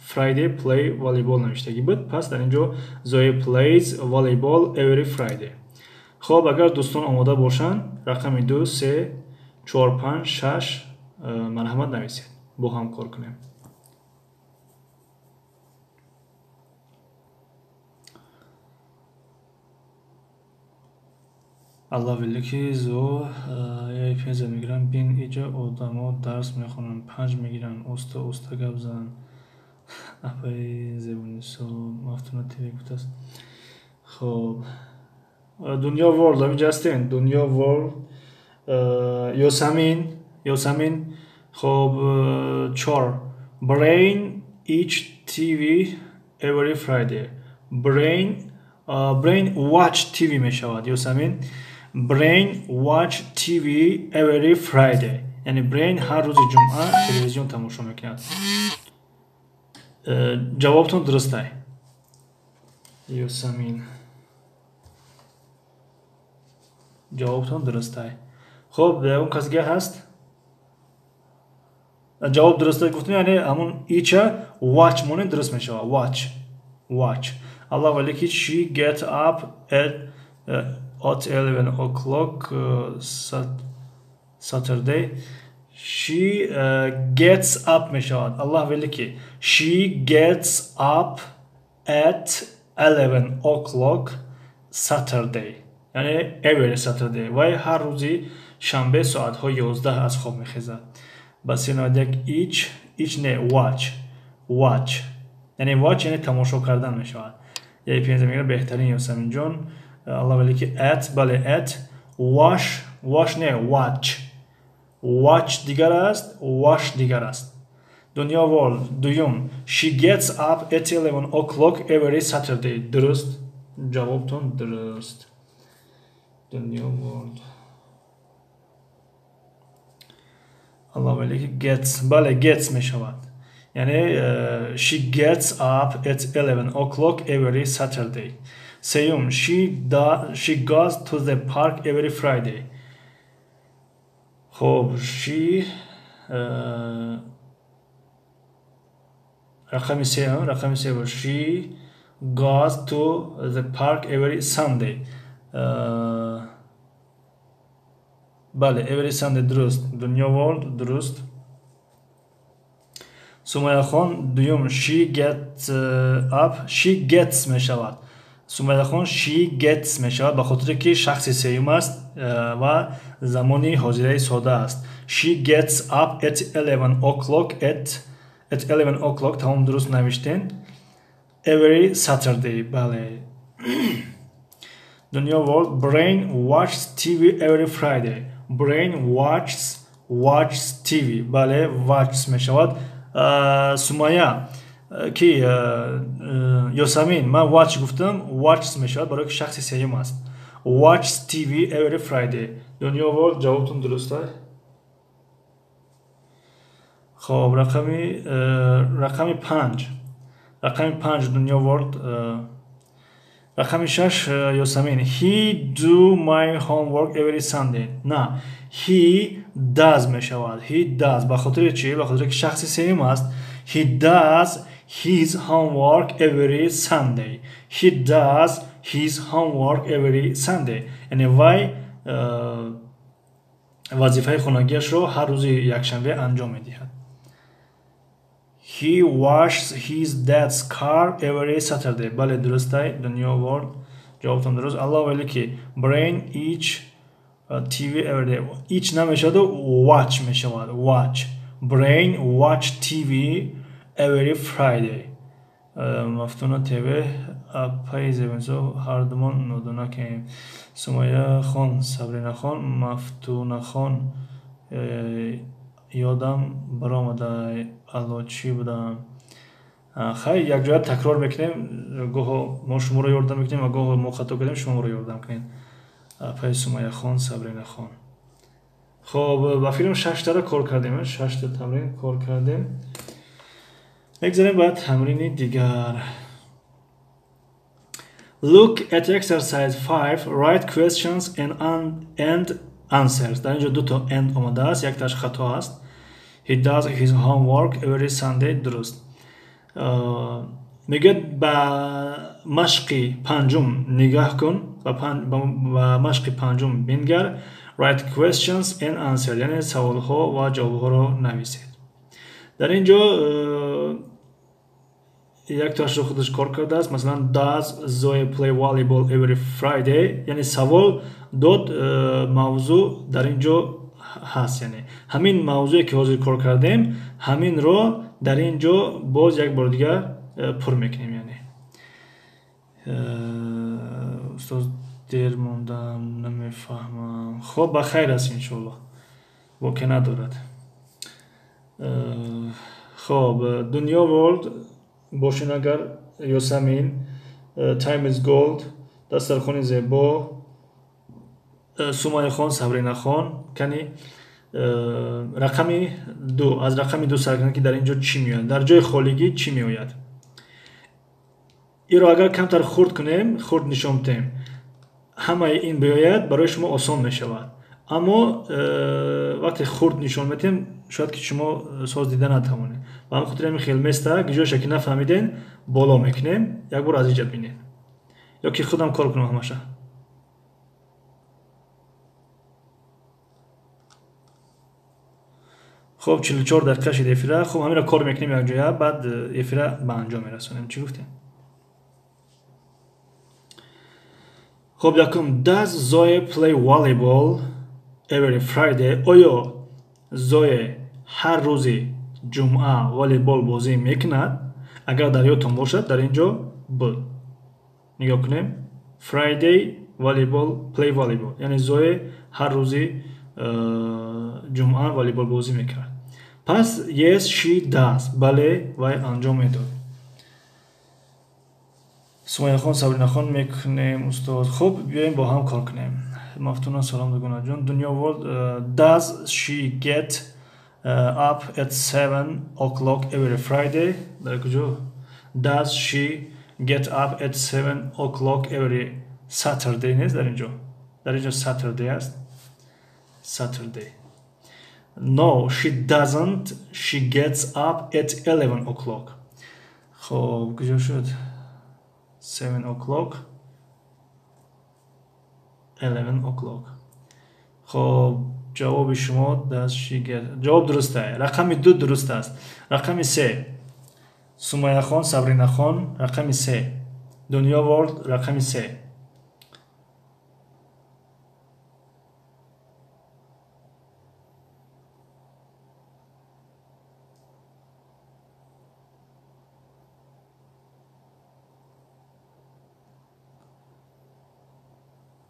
A: Friday play volleyball навиштагӣ буд, пас дар ин ҷо Зое plays volleyball every Friday. Хоб, агар дӯстон омода бошанд, рақами 2, 3, 4, 5, 6, марҳамат, нависед, бо ҳам кор кунем. Аллоҳ велики зо яй пенза мегирам, бин, иҷа одамо дарс мехонанд, 5 мегиранд. Оста оста гап зан, апаи Зебунисо. Мафтуна ТВ гуфтааст. Хоб, Дунё Ворлд, ҳаминҷа ҳастен, Дунё Ворлд, Ёсамин, Ёсамин. Хоб, чор: Brain each TV every Friday. Brain watch TV мешавад, Ёсамин. Brain watch TV every Friday, яъне Brain ҳар рӯзи ҷумъа телевизион тамошо мекунад. Ҷавобтон дурустай, Ёсамин, ҷавобтон дурустай. Хоб, ягон кас дига ҳаст? Ҷавоб дурустай гуфтем, яъне ҳамон ича watch монед, дуруст мешавад. Watch, watch. Аллоҳ валики she get up at 11 o'clock Saturday. She gets up мешавад. Аллоҳ велики she gets up at 11 o'clock Saturday, яъне every Saturday. Вай ҳар рӯзи шанбе соатҳои 11 аз хоб мехезад. Ба 91 each, each не, watch, watch, яъне watch яъне тамошо кардан мешавад. Яй пенза мегӯяд, беҳтарин, Ёсаминҷон. Аллоҳ велики at, бале, at wash, wash не, watch. Watch дигар аст, wash дигар аст. Дунё Ворлд, дуюм: she gets up at 11 o'clock every Saturday. Дуруст, ҷавобтон дуруст, Дунё Ворлд. Аллоҳ велики gets, бале, gets мешавад. Яъне she gets up at 11 o'clock every Saturday. Сеюм, she goes to the park every Friday. Хоб, she рақами се, рақами се, she goes to the park every Sunday. Бале, every Sunday дуруст. Дунё World дуруст. Сумайяхон, дуюм, she get up, she gets мешавад. Сумайяхон, she gets мешавад, ба хотире ки шахси сеюм аст ва замони ҳозираи сода аст. She gets up at 11 o'clock, at 11 o'clock, тамом, дуруст навиштен. Every Saturday, бале. Дунё World, Brain watches TV every Friday. Brain watches TV, бале, watches мешавад. Сумайя ки Ёсамин, ман watch гуфтам, watches мешавад, барои ки шахси сеюм аст. Watches TV every Friday. Дунё World, ҷавобтон дуруст аст. Хоб, рақами панҷ, рақами панҷ, Дунё World. Рақами шаш, Ёсамин, he do my homework every Sunday. На, he does мешавад. He does, ба хотири чӣ? Ба хотире ки шахси сеюм аст. He does his homework every Sunday. He does his homework every Sunday, яъне вай вазифаи хонагиашро ҳар рӯзи якшанбе анҷом медиҳад. He washes his dad's car every Saturday. Бале, дурустай, Дунё World, ҷавобтон дуруст. Аллоҳ велики, Brain each TV every day. Each намешаваду watch мешавад. Watch. Brain watch TV every Friday. Мафтуна ТВ, апаи Зебинсо, ҳардумон нодонакем. Сумайя хон, Сабрина хон, Мафтуна хон, ёдам баромада, алло, чӣ будам? Хай, якҷоя такрор мекунем. Гоҳо мо шуморо ёрдам мекунем ва гоҳо мо хато кардем, шумо моро ёрдам кунед. Апаи Сумайя хон, Сабрина хон. Хоб, ба филм шаштара кор кардем, шашта тамрин кор кардем. Мегзарем ба тамрини дигар. Look at exercise 5, write questions and answers. Дар инҷо дуто and омадааст, якташ хато аст. He does his homework every Sunday, дуруст. Мегӯяд, ба машқи панҷум нигаҳ кун, ба машқи панҷум бингар. Write questions and answer, яъне саволҳо ва ҷавобҳоро нависед. Дар ин ҷо яктоашро худаш кор кардааст. Масалан, does Zoe play volleyball every Friday, яъне савол дод, мавзӯъ дар ин ҷо ҳаст. Яъне ҳамин мавзӯе ки ҳозир кор кардем, ҳаминро дар ин ҷо боз як бор дигар пур мекунем. Яъне устоз, дер мондам, намефаҳмам. Хоб, ба хайр аст, иншоаллоҳ, боке надорад. Хоб, Дунё World бошин, агар Ёсамин, time is gold, дастархони зебо, Сумайхон, Сабринахон, кани рақами ду, аз рақами ду сар кунед, ки дар ин ҷо чӣ меояд, дар ҷои холигӣ чӣ меояд. Иро агар камтар хурд кунем, хурд нишон диҳем, ҳамаи ин биёяд, барои шумо осон мешавад. Аммо вақте хурд нишон медиҳем, шояд ки шумо соз дида натавонед. Ба ҳамин хотир ҳамин хел места, ҷояша ки нафаҳмиден, боло мекунем, як бор аз инҷа бинед, ё ки худам кор кунам ҳамаша. Хоб, 44 дақиқа шид эфира. Хоб, ҳаминро кор мекунем якҷоя, баъд эфира ба анҷом мерасонем. Чӣ гуфтем? Хоб, якум, does Zoe play volleyball every Friday? Оё Зое ҳар рӯзи ҷумъа волейбол бозӣ мекунад? Агар дар ёдтон бошад, дар ин ҷо буд. Нигоҳ кунем, Friday volleyball, play volleyball, яъне Зое ҳар рӯзи ҷумъа волейбол бозӣ мекард. Пас yes, she does, бале, вай анҷом медод. Сумайяхон, Сабринахон, мекунем, устод. Хуб, биёем бо ҳам кор кунем. Мафтуна, салом, дугонаҷон. Дунё World, does she get up at 7 o'clock every Friday. Дар куҷо? Does she get up at 7 o'clock every Saturday нест дар инҷо? Дар инҷо Saturday аст. Saturday. No, she doesn't. She gets up at 11 o'clock. Хоб, куҷо шуд? 7 o'clock, 11 o'clock. Хоб, ҷавоби шумо does she get, ҷавоб дуруст аст. Рақами 2 дуруст аст. Рақами 3. Сумайяхон, Сабринахон, рақами 3. Дунё World, рақами 3.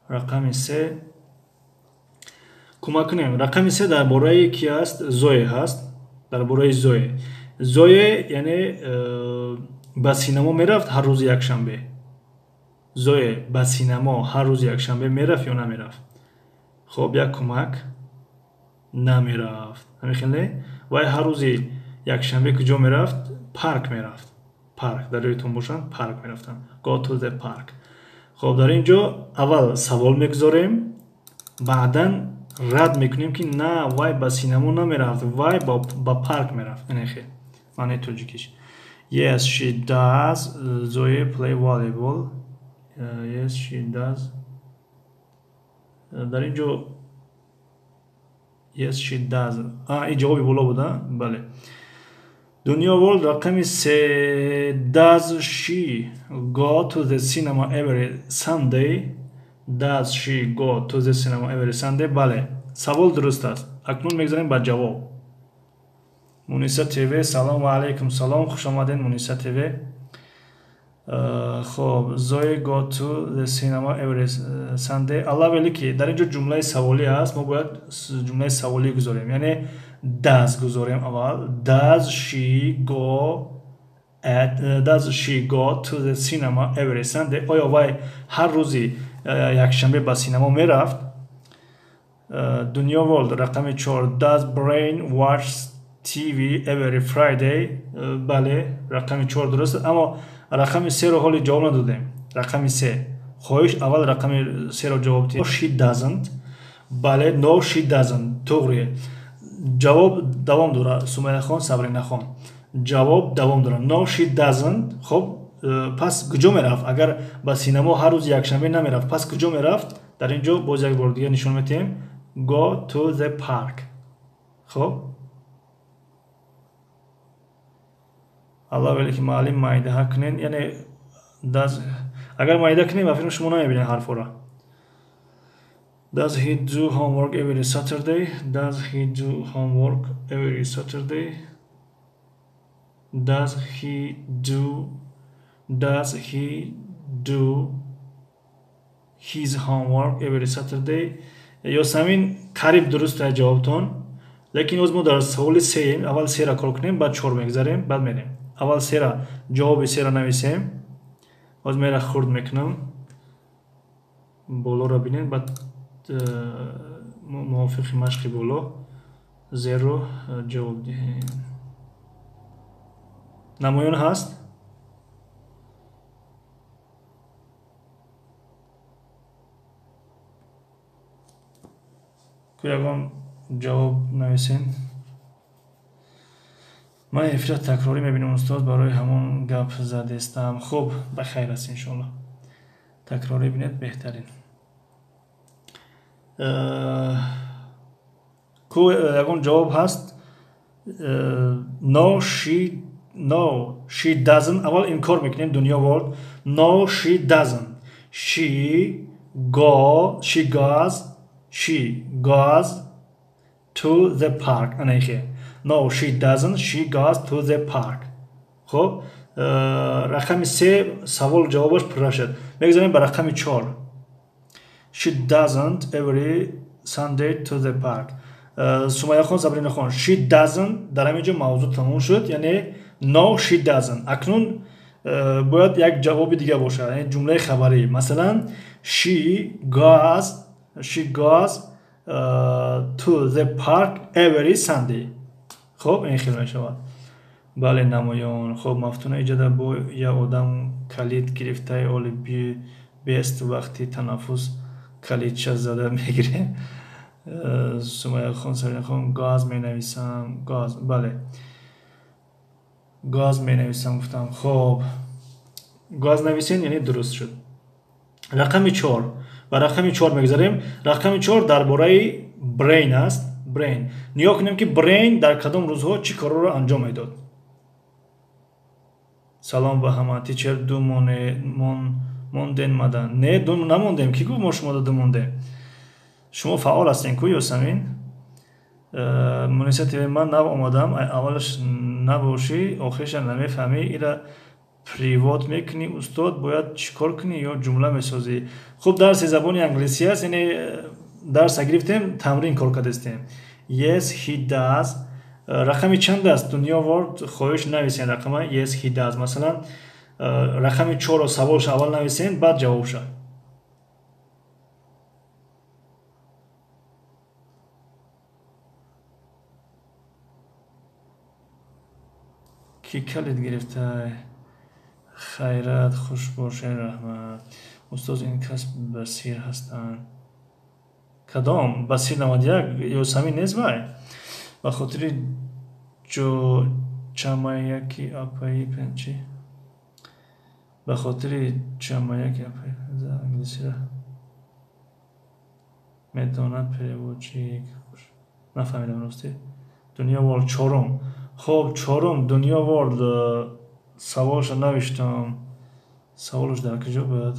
A: Рақами 3. Кӯмак кунем. Рақами 3 дар бораи ки аст? Зое ҳаст. Дар бораи Зое. Зое яъне ба синамо мерафт ҳар рӯзи якшанбе. Зое ба синамо ҳар рӯзи якшанбе мерафт ё намерафт? Хоб, як кӯмак. Намерафт. Ҳамин хел не? Вай ҳар рӯзи якшанбе куҷо мерафт? Парк мерафт. Парк. Дар ёдтон бошанд, парк мерафтанд. Go to the park. Хоб, дар ин ҷо аввал савол мегузорем, баъдан рад мекунем, ки на, вай ба синамо намерафт, вай ба парк мерафт. Ин хел маънии тоҷикиш. Yes, she does. Zoe play volleyball. Yes, she does. Дар ин ҷо yes, she does. Ин ҷавоби боло буда? Бале. Дунё World, рақами 3. Does she go to the cinema every Sunday? Does she go to the cinema every Sunday? Бале. Савол дуруст аст. Акнун мегзарем ба ҷавоб. Муниса ТВ, салом ва алайкум салом, хуш омадед, Муниса ТВ. Хоб, Zoe go to the cinema every Sunday. Аллоҳ вели ки дар ин ҷо ҷумлаи саволӣ аст, мо бояд ҷумлаи саволӣ гузорем. Яъне does гузорем аввал. Does she go at does she go to the cinema every Sunday? Оё вай ҳар рӯзи якшанбе ба синамо мерафт? Дунё World, рақами 4. Does Brain watch TV every Friday? Бале, рақами 4 дуруст аст, аммо рақами 3-ро ҳоли ҷавоб надодем. Рақами 3. Хоҳиш, аввал рақами 3-ро ҷавоб диҳед. She doesn't. Бале, no, she doesn't. Туғри. Ҷавоб давом дорад. Сумайяхон, Сабринахон. Ҷавоб давом дорад. No, she doesn't. Хоб, пас куҷо мерафт? Агар ба синамо ҳар рӯзи якшанбе намерафт, пас куҷо мерафт? Дар ин ҷо боз як бор дигар нишон медиҳем. Go to the park. Хоб, аллоҳ вели ки муаллим майдаҳа кунед, яъне does, агар майда кунем, ба фикр шумо намебинед ҳарфҳоро. Does he do homework every Saturday? Does he do homework every Saturday? Does he do his homework every Saturday? Ёсамин, қариб дуруст аст ҷавобтон, лекин боз мо дар саволи сеем. Аввал сера кор кунем, баъд чор мегзарем, баъд мерем. Аввал сера, ҷавоби сера нависем. Боз мера хурд мекунам, болоро бинед, баъд мувофиқи машқи боло зерро ҷавоб диҳем. Намоён ҳаст? Ку ягон ҷавоб нависем. Ман эфира такрорӣ мебинам, устод, барои ҳамон гап задестам. Хуб, ба хайр аст, иншоалло. Такрорӣ бинед, беҳтарин. Ку ягон ҷавоб ҳаст? No, she doesn't. Аввал инкор мекунем, Дунё World. No, she doesn't. She goes to the park. Анахе. No, she doesn't. She goes to the park. Хоб, рақами 3 савол ҷавобаш пурра шуд. Мегузарем ба рақами 4. She doesn't every Sunday to the park. Сумайяхон, Сабринахон, she doesn't, дар ҳамин ҷо мавзӯъ тамом шуд, яъне no, she doesn't. Акнун бояд як ҷавоби дига бошад, яъне ҷумлаи хабарӣ. Масалан, she goes to the park every Sunday. Хуб, ин хел мешавад. Бале, намоён. Хуб, Мафтуна иҷода бо як одам калид гирифтаи, оли бест вақти танаффус калидча зада мегирем. Сумайяхон, Сабинахон, газ менависам, газ, бале, газ менависам гуфтам. Хуб, газ нависен, яъне дуруст шуд. Рақами 4. Ба рақами 4 мегузарем. Рақами 4 дар бораи Brain аст. Brain. Нигоҳ кунем, ки Brain дар кадом рӯзҳо чӣ корҳоро анҷом медод. Салом ба ҳама. Teacher, ду монден мада. Не, ду намондем. Кӣ гуфт мо шумо ду мондем? Шумо фаъол ҳастен ку, Ёсамин? Муниса ТВ, ман нав омадам. Аввалаш набошӣ, охириша намефаҳмӣ. Ира перевод мекунӣ, устод, бояд чӣ кор кунӣ ё ҷумла месозӣ? Хуб, дарси забони англисӣ аст, яъне дарса гирифтем, тамрин кор кардастем. Yes, he does. Рақами чанд аст? Дунё Ворд, хоҳиш нависен рақама. Yes, he does. Масалан, рақами 4-ро саволша аввал нависен, баъд ҷавобша. Кӣ калид гирифтай? Хайрат, хуш бошед, раҳмат. Устоз, ин кас Басир ҳастанд. Кадом? Басир 91 Ёсамин нест вай? Ба хотири чамаяки апаи пенчи? Ба хотири чамаяки апаи англисиро медонад переводчик. Нафаҳмидам, ростӣ. Дунё Ворд чорум. Хуб, чорум Дунё Ворд саволша навиштам. Саволаш дар куҷо буд?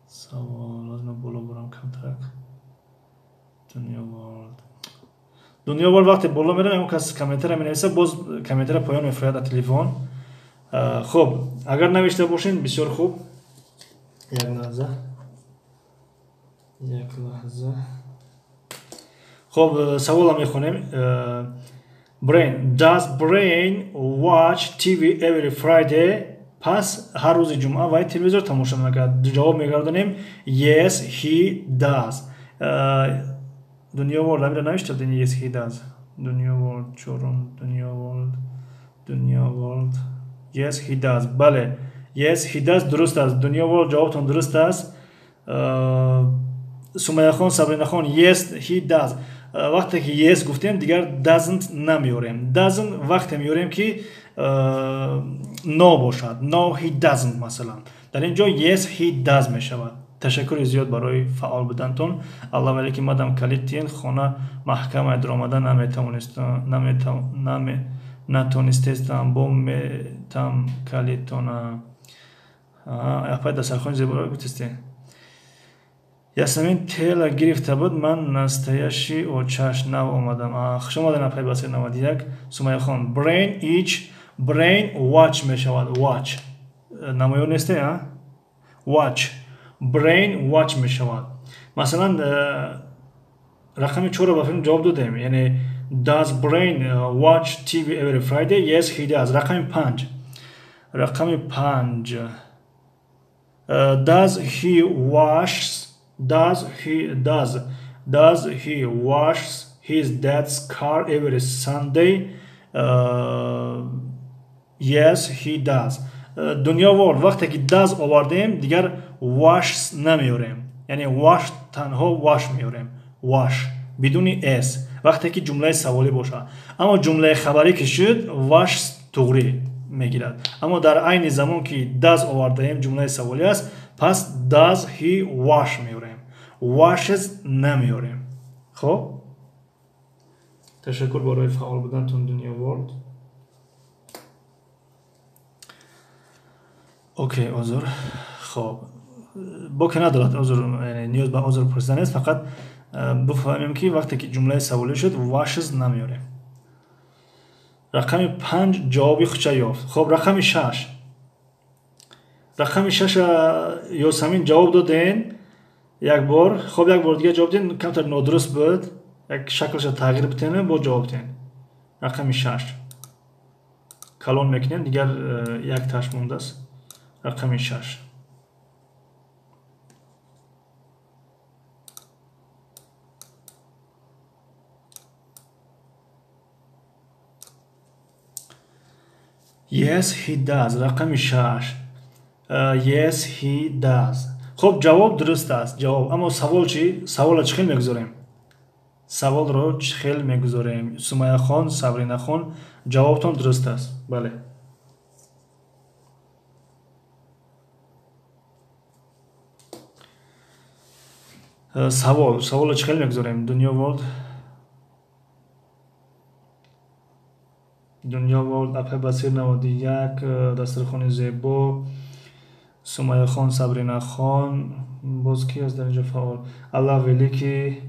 A: Савол, лозим боло бурам камтарак. Дунё Ворд. Дунё Ворд вақте боло мерам, он кас комментария менависа, боз комментария поён мефуряд дар телефон. Хуб, агар навишта бошед, бисёр хуб. Як лаҳза. Як лаҳза. Хуб, саволро мехонем. Brain. Does Brain watch TV every Friday? Пас ҳар рӯзи ҷумъа вай телевизор тамошо мекард. Ҷавоб мегардонем: Yes, he does. Дунё Ворд амира навишта будем yes, he does. Дунё Ворд чорум, Дунё Ворд, Дунё Ворд. Yes, he does. Бале. Yes, he does дуруст аст. Дунё Ворд, ҷавобтон дуруст аст. Сумайяхон, Сабринахон, yes, he does. Вақте ки yes гуфтем, дигар doesn't намеорем. Doesn't вақте меорем, ки no бошад. No, he doesn't, масалан. Дар ин ҷо yes, he does мешавад. Ташаккури зиёд барои фаъол будантон. Алло, вале ки мадам калид тиен, хона маҳкама даромада натонистестам, бо метам калидтона. Апай, дастархони зеборо гуфтестен. Ясамин тела гирифта буд, ман настоящий очаш нав омадам. Хуш омаден, апай Басир 91. Сумайяхон, brain each, brain watch мешавад, watch. Намоён несте, а? Watch. Brain watch мешавад. Масалан, рақами 4-ро ба филм ҷавоб додем. Яъне does Brain watch TV every Friday? Yes, he does. Рақами 5. Рақами 5. Does he wash does he does does he wash his dad's car every Sunday? Yes, he does. Дунё Ворд, вақте ки does овардем, дигар washes намеорем. Яъне wash, танҳо wash меорем. Wash бидуни s. Вақте ки ҷумлаи саволӣ бошад. Аммо ҷумлаи хабарӣ ки шуд, washes туғрӣ мегирад. Аммо дар айни замон ки does овардаем, ҷумлаи саволӣ аст, пас does he wash меорем. Washes намеорем. Хуб? Ташаккур барои фаъол будантон, Дунё Ворд. Окей, узр. Хуб. Боке надорад узр, яъне ниёз ба узр пурсидан нест, фақат бифаҳмем, ки вақте ки ҷумлаи саволӣ шуд, washes намеорем. Рақами 5 ҷавоби худша ёфт. Хуб, рақами 6. Рақами 6 Ёсамин ҷавоб доден як бор. Хуб, як бор дига ҷавоб диден, камтар нодуруст буд. Як шаклша тағйир битенем, бо ҷавоб диден. Рақами 6. Калон мекунем, дигар як таш мондааст. Рақами 6. Yes, he does. Рақами 6. Yes, he does. Хуб, ҷавоб дуруст аст. Ҷавоб. Аммо савол чӣ? Саволро чӣ хел мегузорем? Саволро чӣ хел мегузорем? Сумайяхон, Сабринахон, ҷавобтон дуруст аст. Бале. Савол. Саволро чӣ хел мегузорем? Дунё World. Дунё World, Апай Басир 91, дастархони зебо, Сумайяхон, Сабринахон, боз ки аст дар инҷо фаъол? Аллах Великий,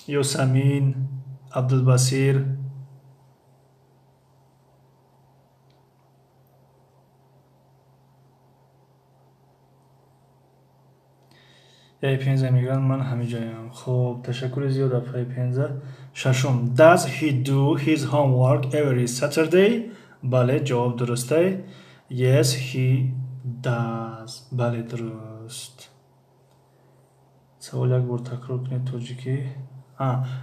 A: Ёсамин, Абдулбасир. Яй Пенза мегӯянд, ман ҳамиҷоям. Хуб, ташаккури зиёд, апаи Пенза. Шашум. Does he do his homework every Saturday? Бале, ҷавоб дурустай. Yes, he does. Бале, дуруст. Савол як бор такрор кунед тоҷикӣ.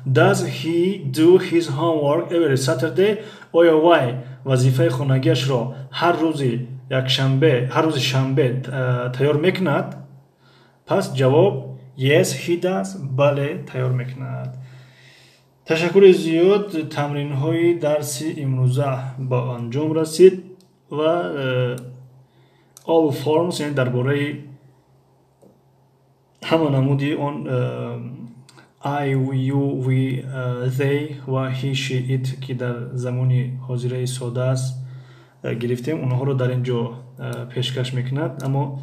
A: Does he do his homework every Saturday? Оё вай вазифаи хонагиашро ҳар рӯзи якшанбе, ҳар рӯзи шанбе тайёр мекунад? Пас ҷавоб yes, he does. Бале, тайёр мекунад. Ташаккури зиёд. Тамринҳои дарси имрӯза ба анҷом расид ва all forms, яъне дар бораи ҳама намуди он I, you, we, they ва he, she, it, ки дар замони ҳозираи сода аст, гирифтем, онҳоро дар ин ҷо пешкаш мекунад, аммо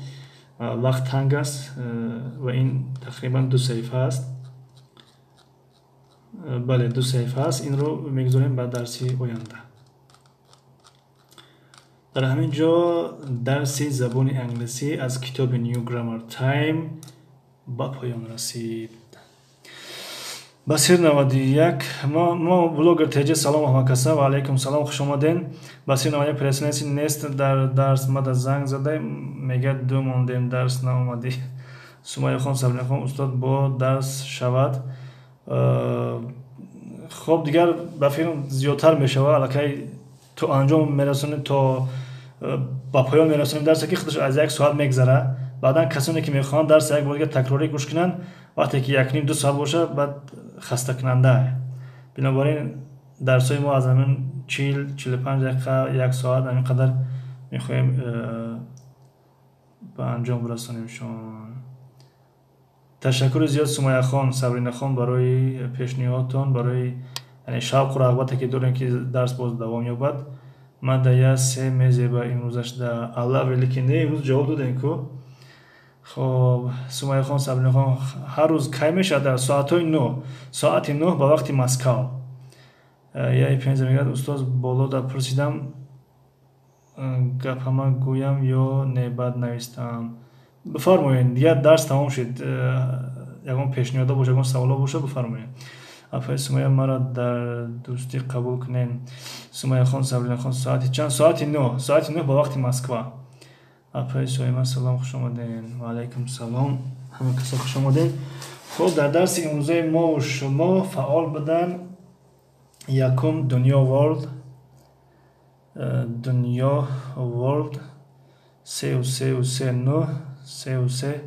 A: вақт танг аст ва ин тақрибан 2 саҳифа аст. Бале, 2 саҳифа аст. Инро мегузорем ба дарси оянда. Дар ҳамин ҷо дарси забони англисӣ аз китоби New Grammar Time ба поён расид. Басир 91, мо блогер ТЖ, салом ҳамакаса, ва алайкум салом, хуш омаден. Басир 91, пресенси нест дар дарс, мада занг зада мегӯяд ду мондем, дарс наомадӣ. Сумайяхон, Сабринахон, устод бо дарс шавад. Хоб, дигар ба филм зиёдтар мешавад, аллакай то анҷом мерасонем, то ба поён мерасонем дарсе, ки худаш аз 1 соат мегзара. Баъдан касоне ки мехоҳанд дарс як бор дигар такрорӣ гӯш кунанд, вақте ки 1.5-2 соат бошад, баъд хастакунанда. Бинобар ин дарсҳои мо аз ҳамин 40-45 дақиқа, 1 соат, ҳамин қадар мехоҳем ба анҷом бирасонимшон. Ташаккури зиёд, Сумайяхон, Сабринахон, барои пешниҳодтон, барои яъне шавқу рағбате ки дорем, ки дарс боз давом ёбад. Ман да я се мезеба имрӯзаш да Аллах Великий не, имрӯз ҷавоб додем ку. Хоб, Сумайяхон, Сабринахон, ҳар рӯз кай мешавад? Дар соатҳои 9, соати 9 ба вақти Москав. Яй Пенза мегӯяд, устоз боло да пурсидам, гапама гӯям ё не, баъд навистам. Бифармоед, дигар дарс тамом шуд. Ягон пешниҳодо боша, ягон саволо боша, бифармоед. Апаи Сумайя, маро дар дӯстӣ қабул кунед. Сумайяхон, Сабринахон, соати чанд? Соати 9, соати 9 ба вақти Москва. Апаи Соима, салом, хуш омадед. Ва алайкум салом, ҳама касо хуш омадед. Хуб, дар дарси имрӯзаи мо шумо фаъол буданд: якум Дунё World, Дунё World 3 3 3 9 3 3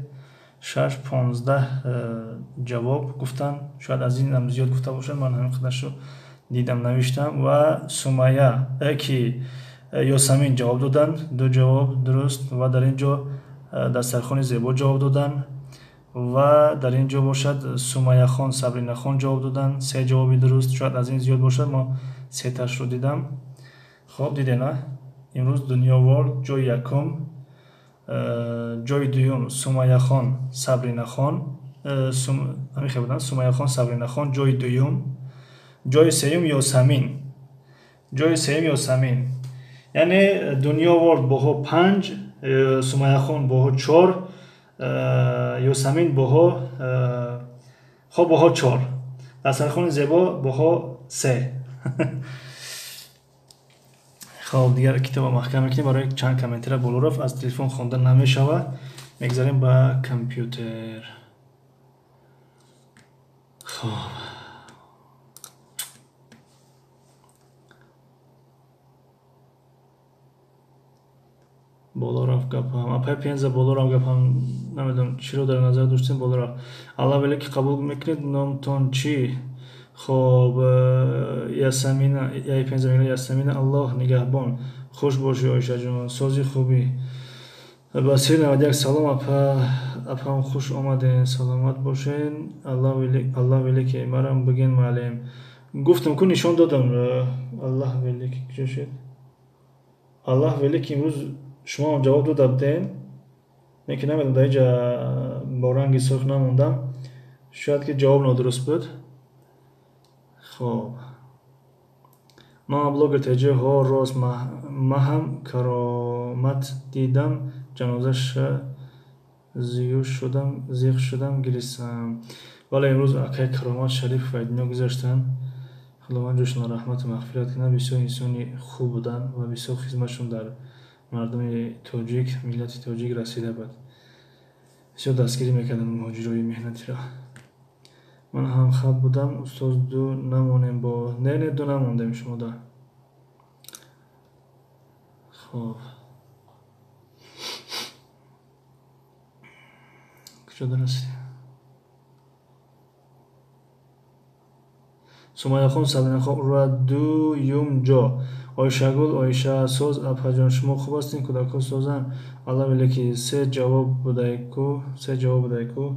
A: 6 15 ҷавоб гуфтанд. Шояд аз ин ҳам зиёд гуфта бошанд, ман ҳамин қадаршо дидам, навиштам. Ва Сумайя, ки Ёсамин ҷавоб доданд, 2 ҷавоб дуруст, ва дар ин ҷо дастархони зебо ҷавоб доданд, ва дар ин ҷо бошад Сумайяхон, Сабринахон ҷавоб доданд, 3 ҷавоби дуруст. Шояд аз ин зиёд бошад, мо сеташро дидам. Хоб, дидем, а? Имрӯз Дунё World ҷои якум, ҷои дуюм Сумайяхон, Сабринахон, ҳамин хел буданд, Сумайяхон, Сабринахон ҷои дуюм, ҷои сеюм Ёсамин, ҷои сеюм Ёсамин. Яъне Дунё World боҳо 5, Сумайяхон боҳо 4, Ёсамин боҳо, хоб, боҳо 4, дастархони зебо боҳо 3. Хоб, дигар китоба маҳкам мекунем, барои чанд комментара боло рафт, аз телефон хонда намешавад, мегзарем ба компютер. Хоб. Боло рафт гапам. Апай Пенза, боло рафт гапам. Намедонам, чиро дар назар доштем, боло рафт. Аллах великий, қабул мекунед, номтон чӣ? Хоб, Ясамина, яй Пенза мегӯяд, Ясамина, Аллоҳ нигаҳбон. Хуш бошӣ, Оишаҷон, сози хубӣ. Басир 91, салом апа, апам, хуш омаден, саломат бошен. Аллах великий, марам биген, муаллим. Гуфтам ку, нишон додам. Аллах великий куҷо шуд? Аллах великий, имрӯз шумоам ҷавоб дода будем, лекин намедонам, дар инҷа бо ранги сурх намондам, шояд ки ҷавоб нодуруст буд. Хоб, мама блогер теҷи ҳо, рост, ма ҳам Каромат дидам, ҷанозаша зиёш шудам, зиқ шудам, гиристам. Вале имрӯз акай Каромат Шарипов аз дунё гузаштанд. Худованд ҷошонро раҳмату мағфират кунад. Бисёр инсони хуб буданд ва бисёр хизматшон дар мардуми тоҷик, миллати тоҷик расида буд. Бисёр дастгирӣ мекарданд муҳоҷирои меҳнатиро. Ман ҳам хаб будам, устоз, ду намонем бо? Не, не, ду намондем шумода. Хоб, куҷо расидем? Сумайяхон, Сабинахон, ура, дуюм ҷо. Оишагул, Оиша, соз апаҷон, шумо хуб ҳастед, кӯдакҳо созанд? Аллах великий, се ҷавоб будайку, се ҷавоб будайку,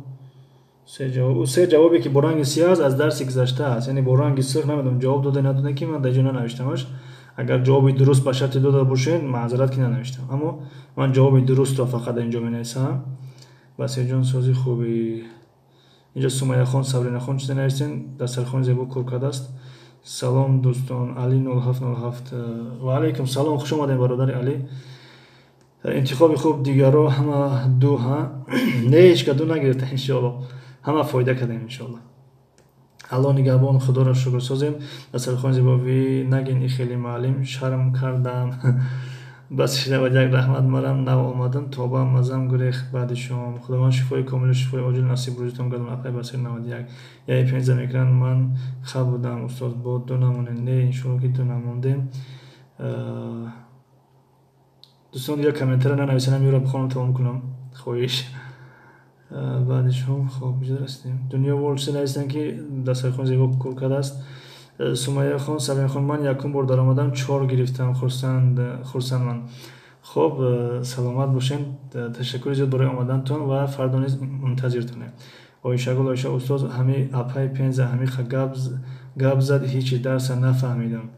A: се ҷавоб. Ӯ се ҷавобе ки бо ранги сиёҳ аст, аз дарси гузашта аст, яъне бо ранги сурх намедонам, ҷавоб дода надода, ки ман дар ҷо нанавиштамаш. Агар ҷавоби дуруст ба шарти дода бошед, маъзарат, ки нанавиштам, аммо ман ҷавоби дурустро фақат дар инҷо менависам. Басирҷон, сози хубӣ. Инҷо Сумайяхон, Сабринахон чизе нависен. Дастархони зебо кор кардааст. Салом, дӯстон, Али 0707. Ва алайкум салом, хуш омадем, бародари Али. Интихоби хуб, дигаро ҳама ду ҳа? Не, ҳеҷ ка ду нагирифта, иншоалло, ҳама фоида кардем, иншоалло. Аллоҳ нигаҳбон, худоро шукр, созем. Дастархони зебо, ви нагин и хеле, муаллим, шарм кардам. Бас шавад, як раҳмат, марам нав омадам, тобам мазам гурехт баъди шом. Худованд шифои комилу шифои оҷил насиб рӯзитон гардон, апай Басир 91. Яй Пенза мекунанд, ман хаб будам, устоз, бо ду намонем? Не, иншоалло, ки ду намондем. Дӯстон, дигар комментария нанависанам, юра бихонам, тамом кунам, хоҳиш. Баъди шом. Хоб, куҷо расидем? Дунё Ворлд чизе нависанд, ки дастархони зебо кор кардааст. Сумайяхон, Сабинахон, ман якум бор даромадам, чор гирифтам, хурсандман. Хоб, саломат бошед, ташаккури зиёд барои омадантон ва фардо низ мунтазиртонем. Оишагул, Оиша, устоз, ҳами апай Пенза ҳамиха гап зад, ҳичи дарса нафаҳмидам.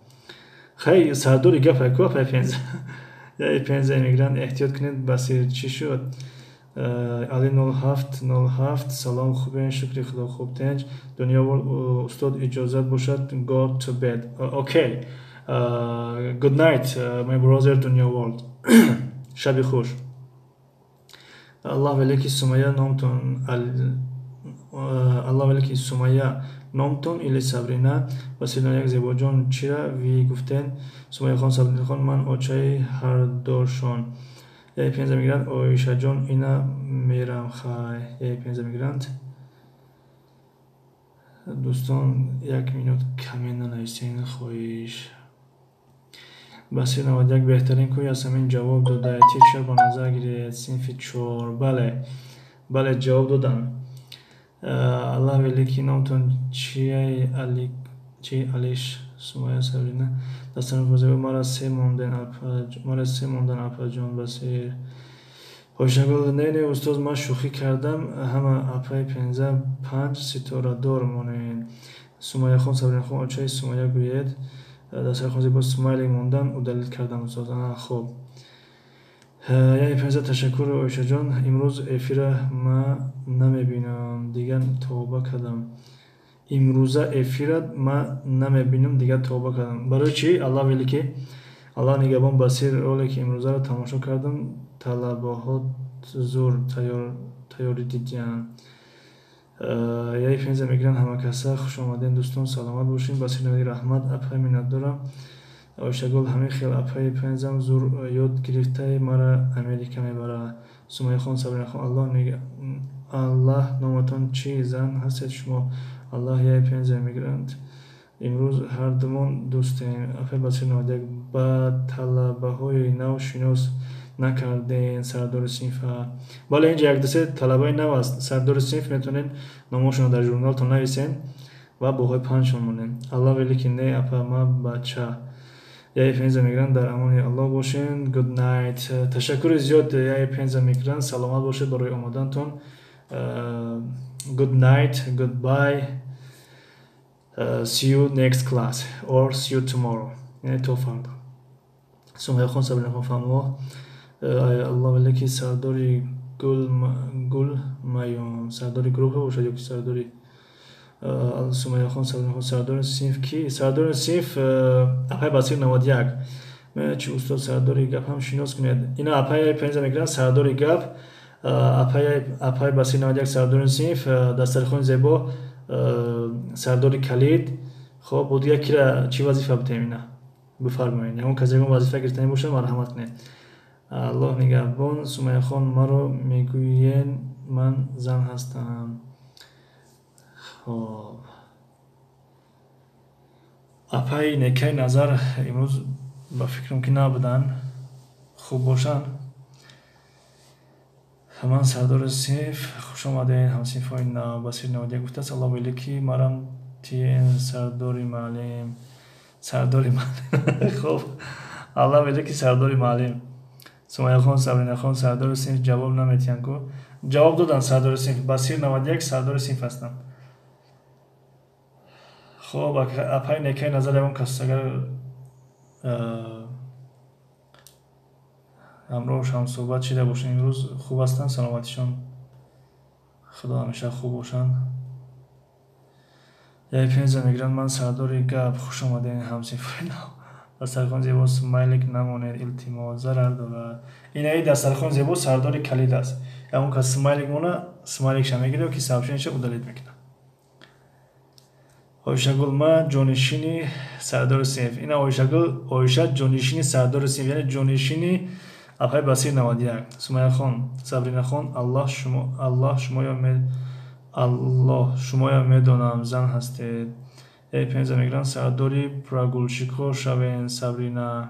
A: Хай, сардори гапай ку апай Пенза. Яй Пенза эмигрант, эҳтиёт кунед. Басир, чӣ шуд? Али 0707, салом, хубен? Шукри худо, хуб, тинҷ. Дунё, устод, иҷозат бошад, go to bed. Okay, good night, my brother Дунё World, шаби хуш. Аллах великий, Сумайя номтон, Аллах великий, Сумайя номтон или Сабрина? Василина як, зебоҷон, чира ви гуфтен? Сумайяхон, Сабринахон, ман очаи ҳардошон. Яй Пенза мегиранд, Оишаҷон, ина мерам, хай. Яй Пенза мегиранд. Дӯстон, як минут коммент нанависен, хоҳиш. Басир 91, беҳтарин ку, Ясамин ҷавоб дода, teacher ба назар гиред, синфи чор. Бале, бале, ҷавоб додам. Аллах великий, номтон чияй? Али чи, Алиш, Сумая, Сабрина, дастархони, мара се монден, мара се мондан, апаҷон. Басир, Ошагул, не, не, устоз, ман шӯхӣ кардам. Ҳама апаи Пенза панҷ ситорадор монед. Сумайяхон, Сабринахон, очаи Сумайя гӯед. Дастархон зебо, смайлик мондан, удалить кардам, устоз. Хоб, яъне Пенза, ташаккур, Оишаҷон. Имрӯз эфира ма намебинам, дигар тавба кардам. Имрӯза эфира ма намебинам, дигар тавба кардам. Барои чӣ? Аллах великий, Аллоҳ нигаҳбон. Басир, ролики имрӯзаро тамошо кардам, талабаҳо зур тайёрӣ дидиянд. Яи Пенза мегиранд, ҳамакаса хушомадед, дӯстон, саломат бошед. Басир навиди, раҳмат, апай, миннатдорам. Оишагул, ҳамин хел апаи Пензам зур ёд гирифтаи, мара Америка мебарад. Сумайяхон, Сабринахон, Аллаҳ, номатон чӣ? Зан ҳастед шумо? Аллаҳ, яи Пенза мегиранд, имрӯз ҳардумон дӯстем. Апай Басир 91, ба талабаҳои нав шинос. Накарден сардори синфа. Бале, инҷа якдусе талабаи нав аст. Сардори синф метавонед номошонро дар журналтон нависен ва баҳои панҷшон монед. Аллоҳ велики не, апа, ма бача. Яи пенза мегиранд, дар амони Аллоҳ бошен. Good night. Ташаккури зиёд, яи пенза мегиранд. Саломат бошед барои омадантон. Good night, goodbye. See you next class or see you tomorrow. Яъне то фардо. Сумайяхон, Сабринахон, фаҳмо. Аллоҳ велики сардори гул майон. Сардори гурӯҳ бошад ё ки сардори Сумайяхон, Сабринахон, сардори синф ки? Сардори синф апай Басир 91. Чи устод, сардори гап ҳам шинос кунед. Ина апай пенза мегиранд, сардори гап, апай Басир 91 сардори синф, дастархони зебо, сардори калид. Хоб, бо дигар кира чӣ вазифа бутем ина? Бифармоед. Ягон кас ягон вазифа гирифтанӣ бошад, марҳамат кунед. Аллоҳ нигаҳбон. Сумайяхон, маро мегӯен, ман зан ҳастам. Хоб, апаи Некаи Назар имрӯз ба фикрам ки набуданд, хуб бошанд. Ман сардори синф, хуш омадед, ҳамсинфҳои нав. Басир 91 гуфтааст: Аллоҳ велики марам тиен сардори маълим. Сардори маълим. Хоб, Аллоҳ велики сардори маълим. Сумайяхон, Сабринахон, сардори синф ҷавоб наметиҳанд ку? Ҷавоб доданд сардори синф. Басир 91 сардори синф ҳастанд. Хоб, апаи Некаи Назар, ягон кас агар ҳамроҳш ҳамсӯҳбат шида бошанд, имрӯз хуб ҳастанд, саломатишон, Худо ҳамеша хуб бошанд. Яи пенза мегиранд, ман сардори гап, хуш омадед, ҳамсинфҳои нав. Дастархон зебо, смайлик намонед, илтимос, зарар дорад. Инаи дастархон зебо сардори калид аст. Ягон кас смайлик мона, смайликша мегирад ё ки сообщениеша удалить мекунад. Оишагул, ман ҷонишини сардори синф. Ина Оишагул, Оиша ҷонишини сардори синф, яъне ҷонишини апай Басир 91. Сумайяхон, Сабринахон, Аллоҳ шумо, Аллоҳ шумоё, Аллоҳ шумоё медонам, зан ҳастед. Эй пенза мегиранд, сардори прогулщикҳо шавен, Сабрина.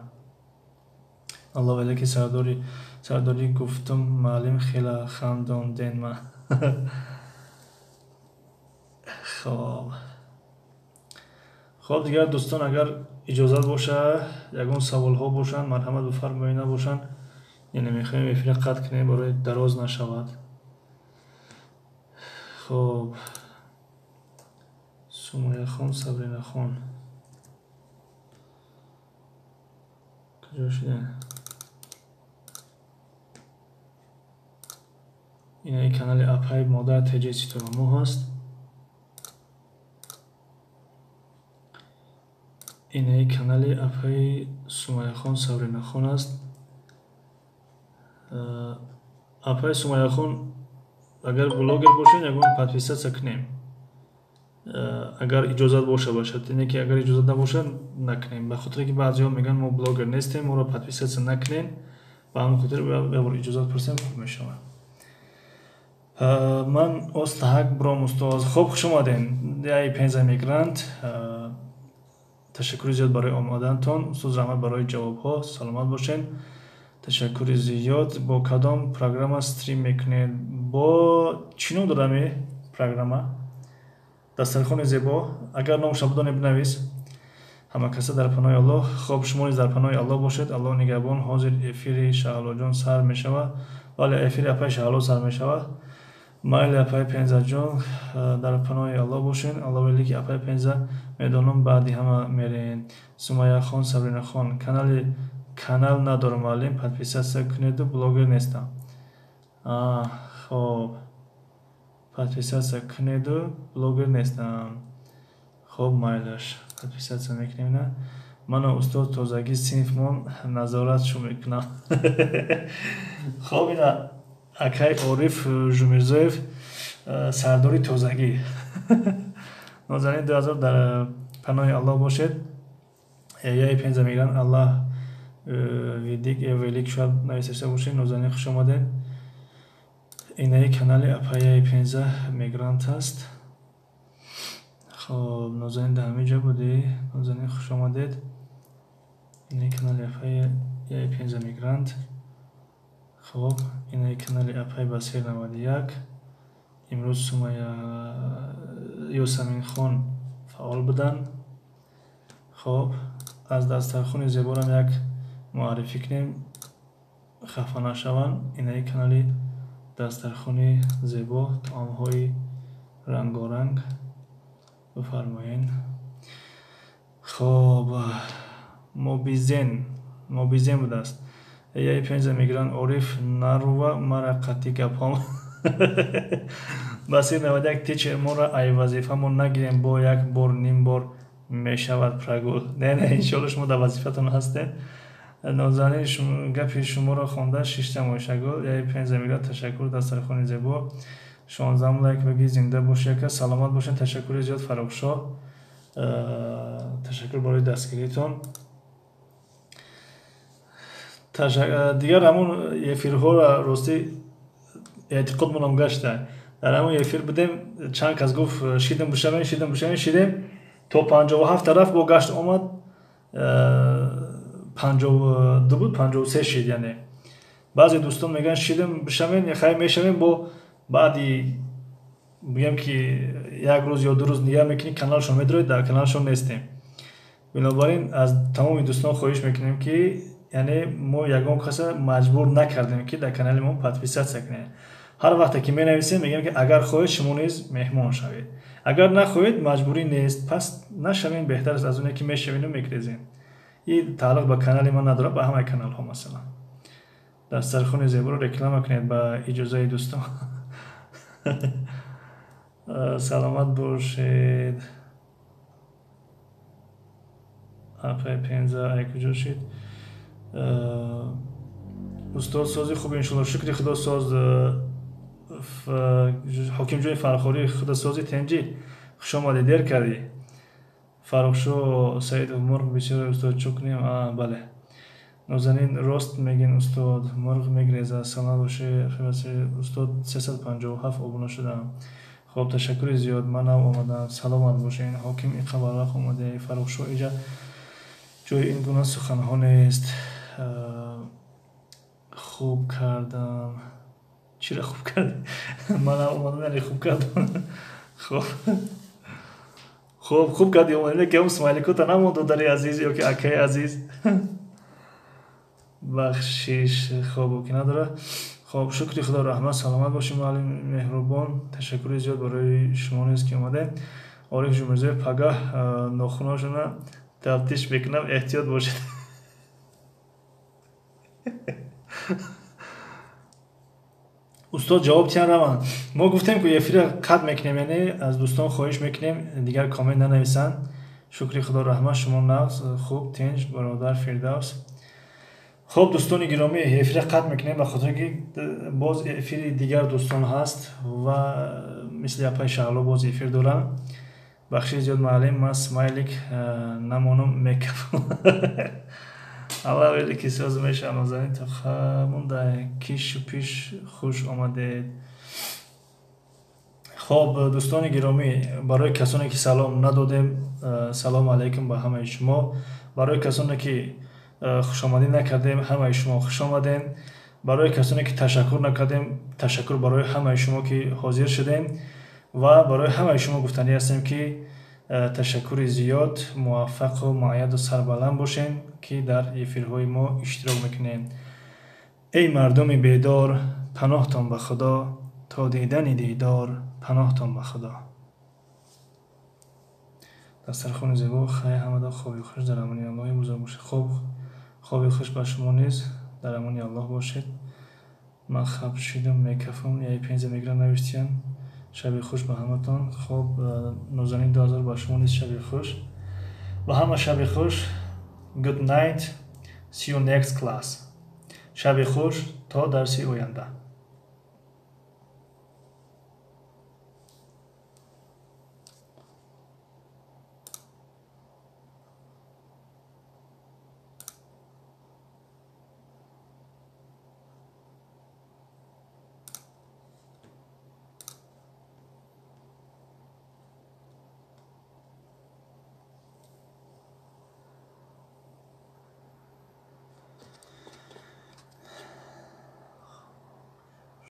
A: Аллоҳ велики сардори гуфтум, маълим хела хандонден ма. Хоб. Хоб, дигар дӯстон, агар иҷозат боша, ягон саволҳо бошанд, марҳамат бифармоед, набошанд, яъне мехоҳем эфира қатъ кунем, барои дароз нашавад. Хоб, Сумайяхон, Сабринахон куҷо шудем? Инаи канали апаи модар Теҷи Ситорамоҳ аст. Инаи канали апаи Сумайяхон, Сабринахон аст. Апаи Сумайяхон, агар блогер бошед, ягон подписаться кунем. Агар иҷозат боша бошад, ине ки агар иҷозат набошад, накунем. Ба хотире ки баъзеҳо мегӯянд, мо блогер нестем, моро подписаться накунем. Ба ҳамон хотир як бор иҷозат пурсем, хуб мешавад. Ман Остаҳак бром, устоз. Хоб, хуш омадем. Яи пенза мегиранд. Ташаккури зиёд барои омадантон. Устоз, раҳмат барои ҷавобҳо, саломат бошед. Ташаккури зиёд. Бо кадом программа стрим мекунед? Бо чӣ ном дорад ами программа? Дастархони зебо. Агар номаша бидонӣ, бинавис. Ҳама каса дар паноҳи Аллоҳ. Хоб, шумо низ дар паноҳи Аллоҳ бошед. Аллоҳ нигаҳбон. Ҳозир эфири Шаҳлоҷон сар мешавад. Бале, эфири апаи Шаҳло сар мешавад. Майли, апаи Пензаҷон, дар паноҳи Аллоҳ бошед. Аллоҳ велики апаи Пенза медонам, баъди ҳама мерен. Сумайяхон, Сабринахон, канал надорам, муаллим, подписаться кунеду, блогер нестам. Хоб, подписаться кунеду, блогер нестам. Хоб, майлаш, подписаться мекунем. На мано устод, тозагӣ синфмон назорат шу мекунам. Хоб, ина акай Ориф Жумирзоев, сардори тозагӣ. Нозанин 2000, дар паноҳи Аллоҳ бошед. Яи пенза мегиранд, Аллоҳ видик ё велик шояд нависашта бошед. Нозанин, хуш омадед. Инаи канали апаяи Пенза мегрант аст. Хоб, Нозанин, дар ҳамин ҷо будӣ? Нозанин, хуш омадед. Инаи канали апаяи Пенза мегрант. Хоб, инаи канали апай Басир 91. Имрӯз Сумая Ёсаминхон фаъол буданд. Хоб, аз дастархони зеборам як муаррифӣ кунем, хафа нашаванд. Инаи канали дастархони зебо, таомҳои рангоранг бифармоед. Хоб, Мобизен будааст. Яи пенза мегиранд. Ориф нарува мара қатъи гапҳом. Басир 91 тичер, моро ай вазифамон нагирем, бо як бор ним бор мешавад прогул. Не, не, иншоалло шумо дар вазифатон ҳастед. Нозанин, гапи шуморо хонда шиштам. Ойшагул яи пенза мегирад. Ташаккур, дастархони зебо. 16 лайк баги, зинда боши яка, саломат бошед. Ташаккури зиёд, Фаррухшоҳ, ташаккур барои дастгиритон. Дигар ҳамон эфирҳоро ростӣ эътиқодмонам гашта. Дар ҳамон эфир будем, чанд кас гуфт шидем бишавем, шидем бишавем, шидем то 57 тараф, бо гашт омад 52 буд, 53 шид. Яъне баъзе дӯстон мегӯянд шидем бишавем, хай мешавем, бо баъди бигӯем ки як рӯз ё 2 рӯз нигаҳ мекунӣ, каналшон медроед, дар каналшон нестем. Бинобар ин аз тамоми дӯстон хоҳиш мекунем ки, яъне мо ягон каса маҷбур накардем ки дар канали мо подписаться кунед. Ҳар вақте ки менависем, мегӯем ки агар хоҳед, шумо низ меҳмон шавед, агар нахоҳед, маҷбурӣ нест, пас нашавем беҳтар аст аз оне ки мешавену мекрезем. Ин тааллуқ ба канали ман надорад, ба ҳамаи каналҳо. Масалан, дастархони зеборо реклама кунед ба иҷозаи дӯстон. Саломат бошед. Апай пенза ай куҷо шид? Устод, сози хуб, иншолло, шукри худо соз. Ҳокимҷони Фархорӣ, худосози тенҷӣ, хушомадӣ, дер кардӣ. Фаррухшо Саидов, мурғ бисёр, устод, чӯ кунем? Бале, Нозанин, рост мегӯен устод, мурғ мегрезад. Саломат бошед устод, 357 обуна шудам. Хоб, ташаккури зиёд, ман нав омадам, саломат бошед. Ҳоким, иқа барвақт омадӣ. Фаррухшо, иҷа ҷои ин гуна суханҳо нест. Хуб кардам. Чиро хуб кардӣ? Ман нав омадам, яъне хуб кардам. Хоб, хуб, хуб кардӣ омадӣ, ки ҳам смайликота намонд, додари азиз ё ки акаи азиз. Бахшиш, хоб, ки надорад. Хоб, шукри худо, раҳмат, саломат бошед, муаллим меҳрубон. Ташаккури зиёд барои шумо низ ки омадед. Ориф Жумирзоев, пагаҳ нохуношона тафтиш мекунам, эҳтиёт бошед. Устод, ҷавоб тиҳан, раванд. Мо гуфтем ки эфира қатъ мекунем, яъне аз дӯстон хоҳиш мекунем дигар коммент нанависанд. Шукри худо, раҳмат, шумо нағз, хуб, тинҷ, бародар Фирдавс. Хоб, дӯстони гиромӣ, эфира қатъ мекунем, ба хотире ки боз эфири дигар дӯстон ҳаст ва мисли апаи Шаҳло боз эфир дорам. Бахши зиёд муаллим, ман смайлик намонам, мекафам. Аллах вели ки соз мешавам. Нозанин, то монда кишу пиш, хуш омадед. Хоб, дӯстони гиромӣ, барои касоне ки салом надодем, салому алайкум ба ҳамаи шумо. Барои касоне ки хушомадӣ накардем, ҳамаи шумо хуш омадем. Барои касоне ки ташаккур накардем, ташаккур барои ҳамаи шумо ки ҳозир шудем. Ва барои ҳамаи шумо гуфтанӣ ҳастем ки ташаккури зиёд, муваффақу муайяду сарбаланд бошем ки дар эфирҳои мо иштирок мекунем. Эй мардуми бедор, паноҳтон ба Худо, то дидани дидор, паноҳтон ба Худо. Дастархони зебо, хай ҳамада хоби хуш, дар амони Аллоҳи бузург бошед. Хоб, хоби хуш ба шумо низ, дар амони Аллоҳ бошед. Ман хаб шидам, мекафам, яи пенза мегирам, навиштиян. Шаби хуш ба ҳаматон. Хоб, Нозанин 2000, ба шумо низ шаби хуш. Ба ҳама шаби хуш. Good night. See you next class. Шаби хуш то дарси оянда.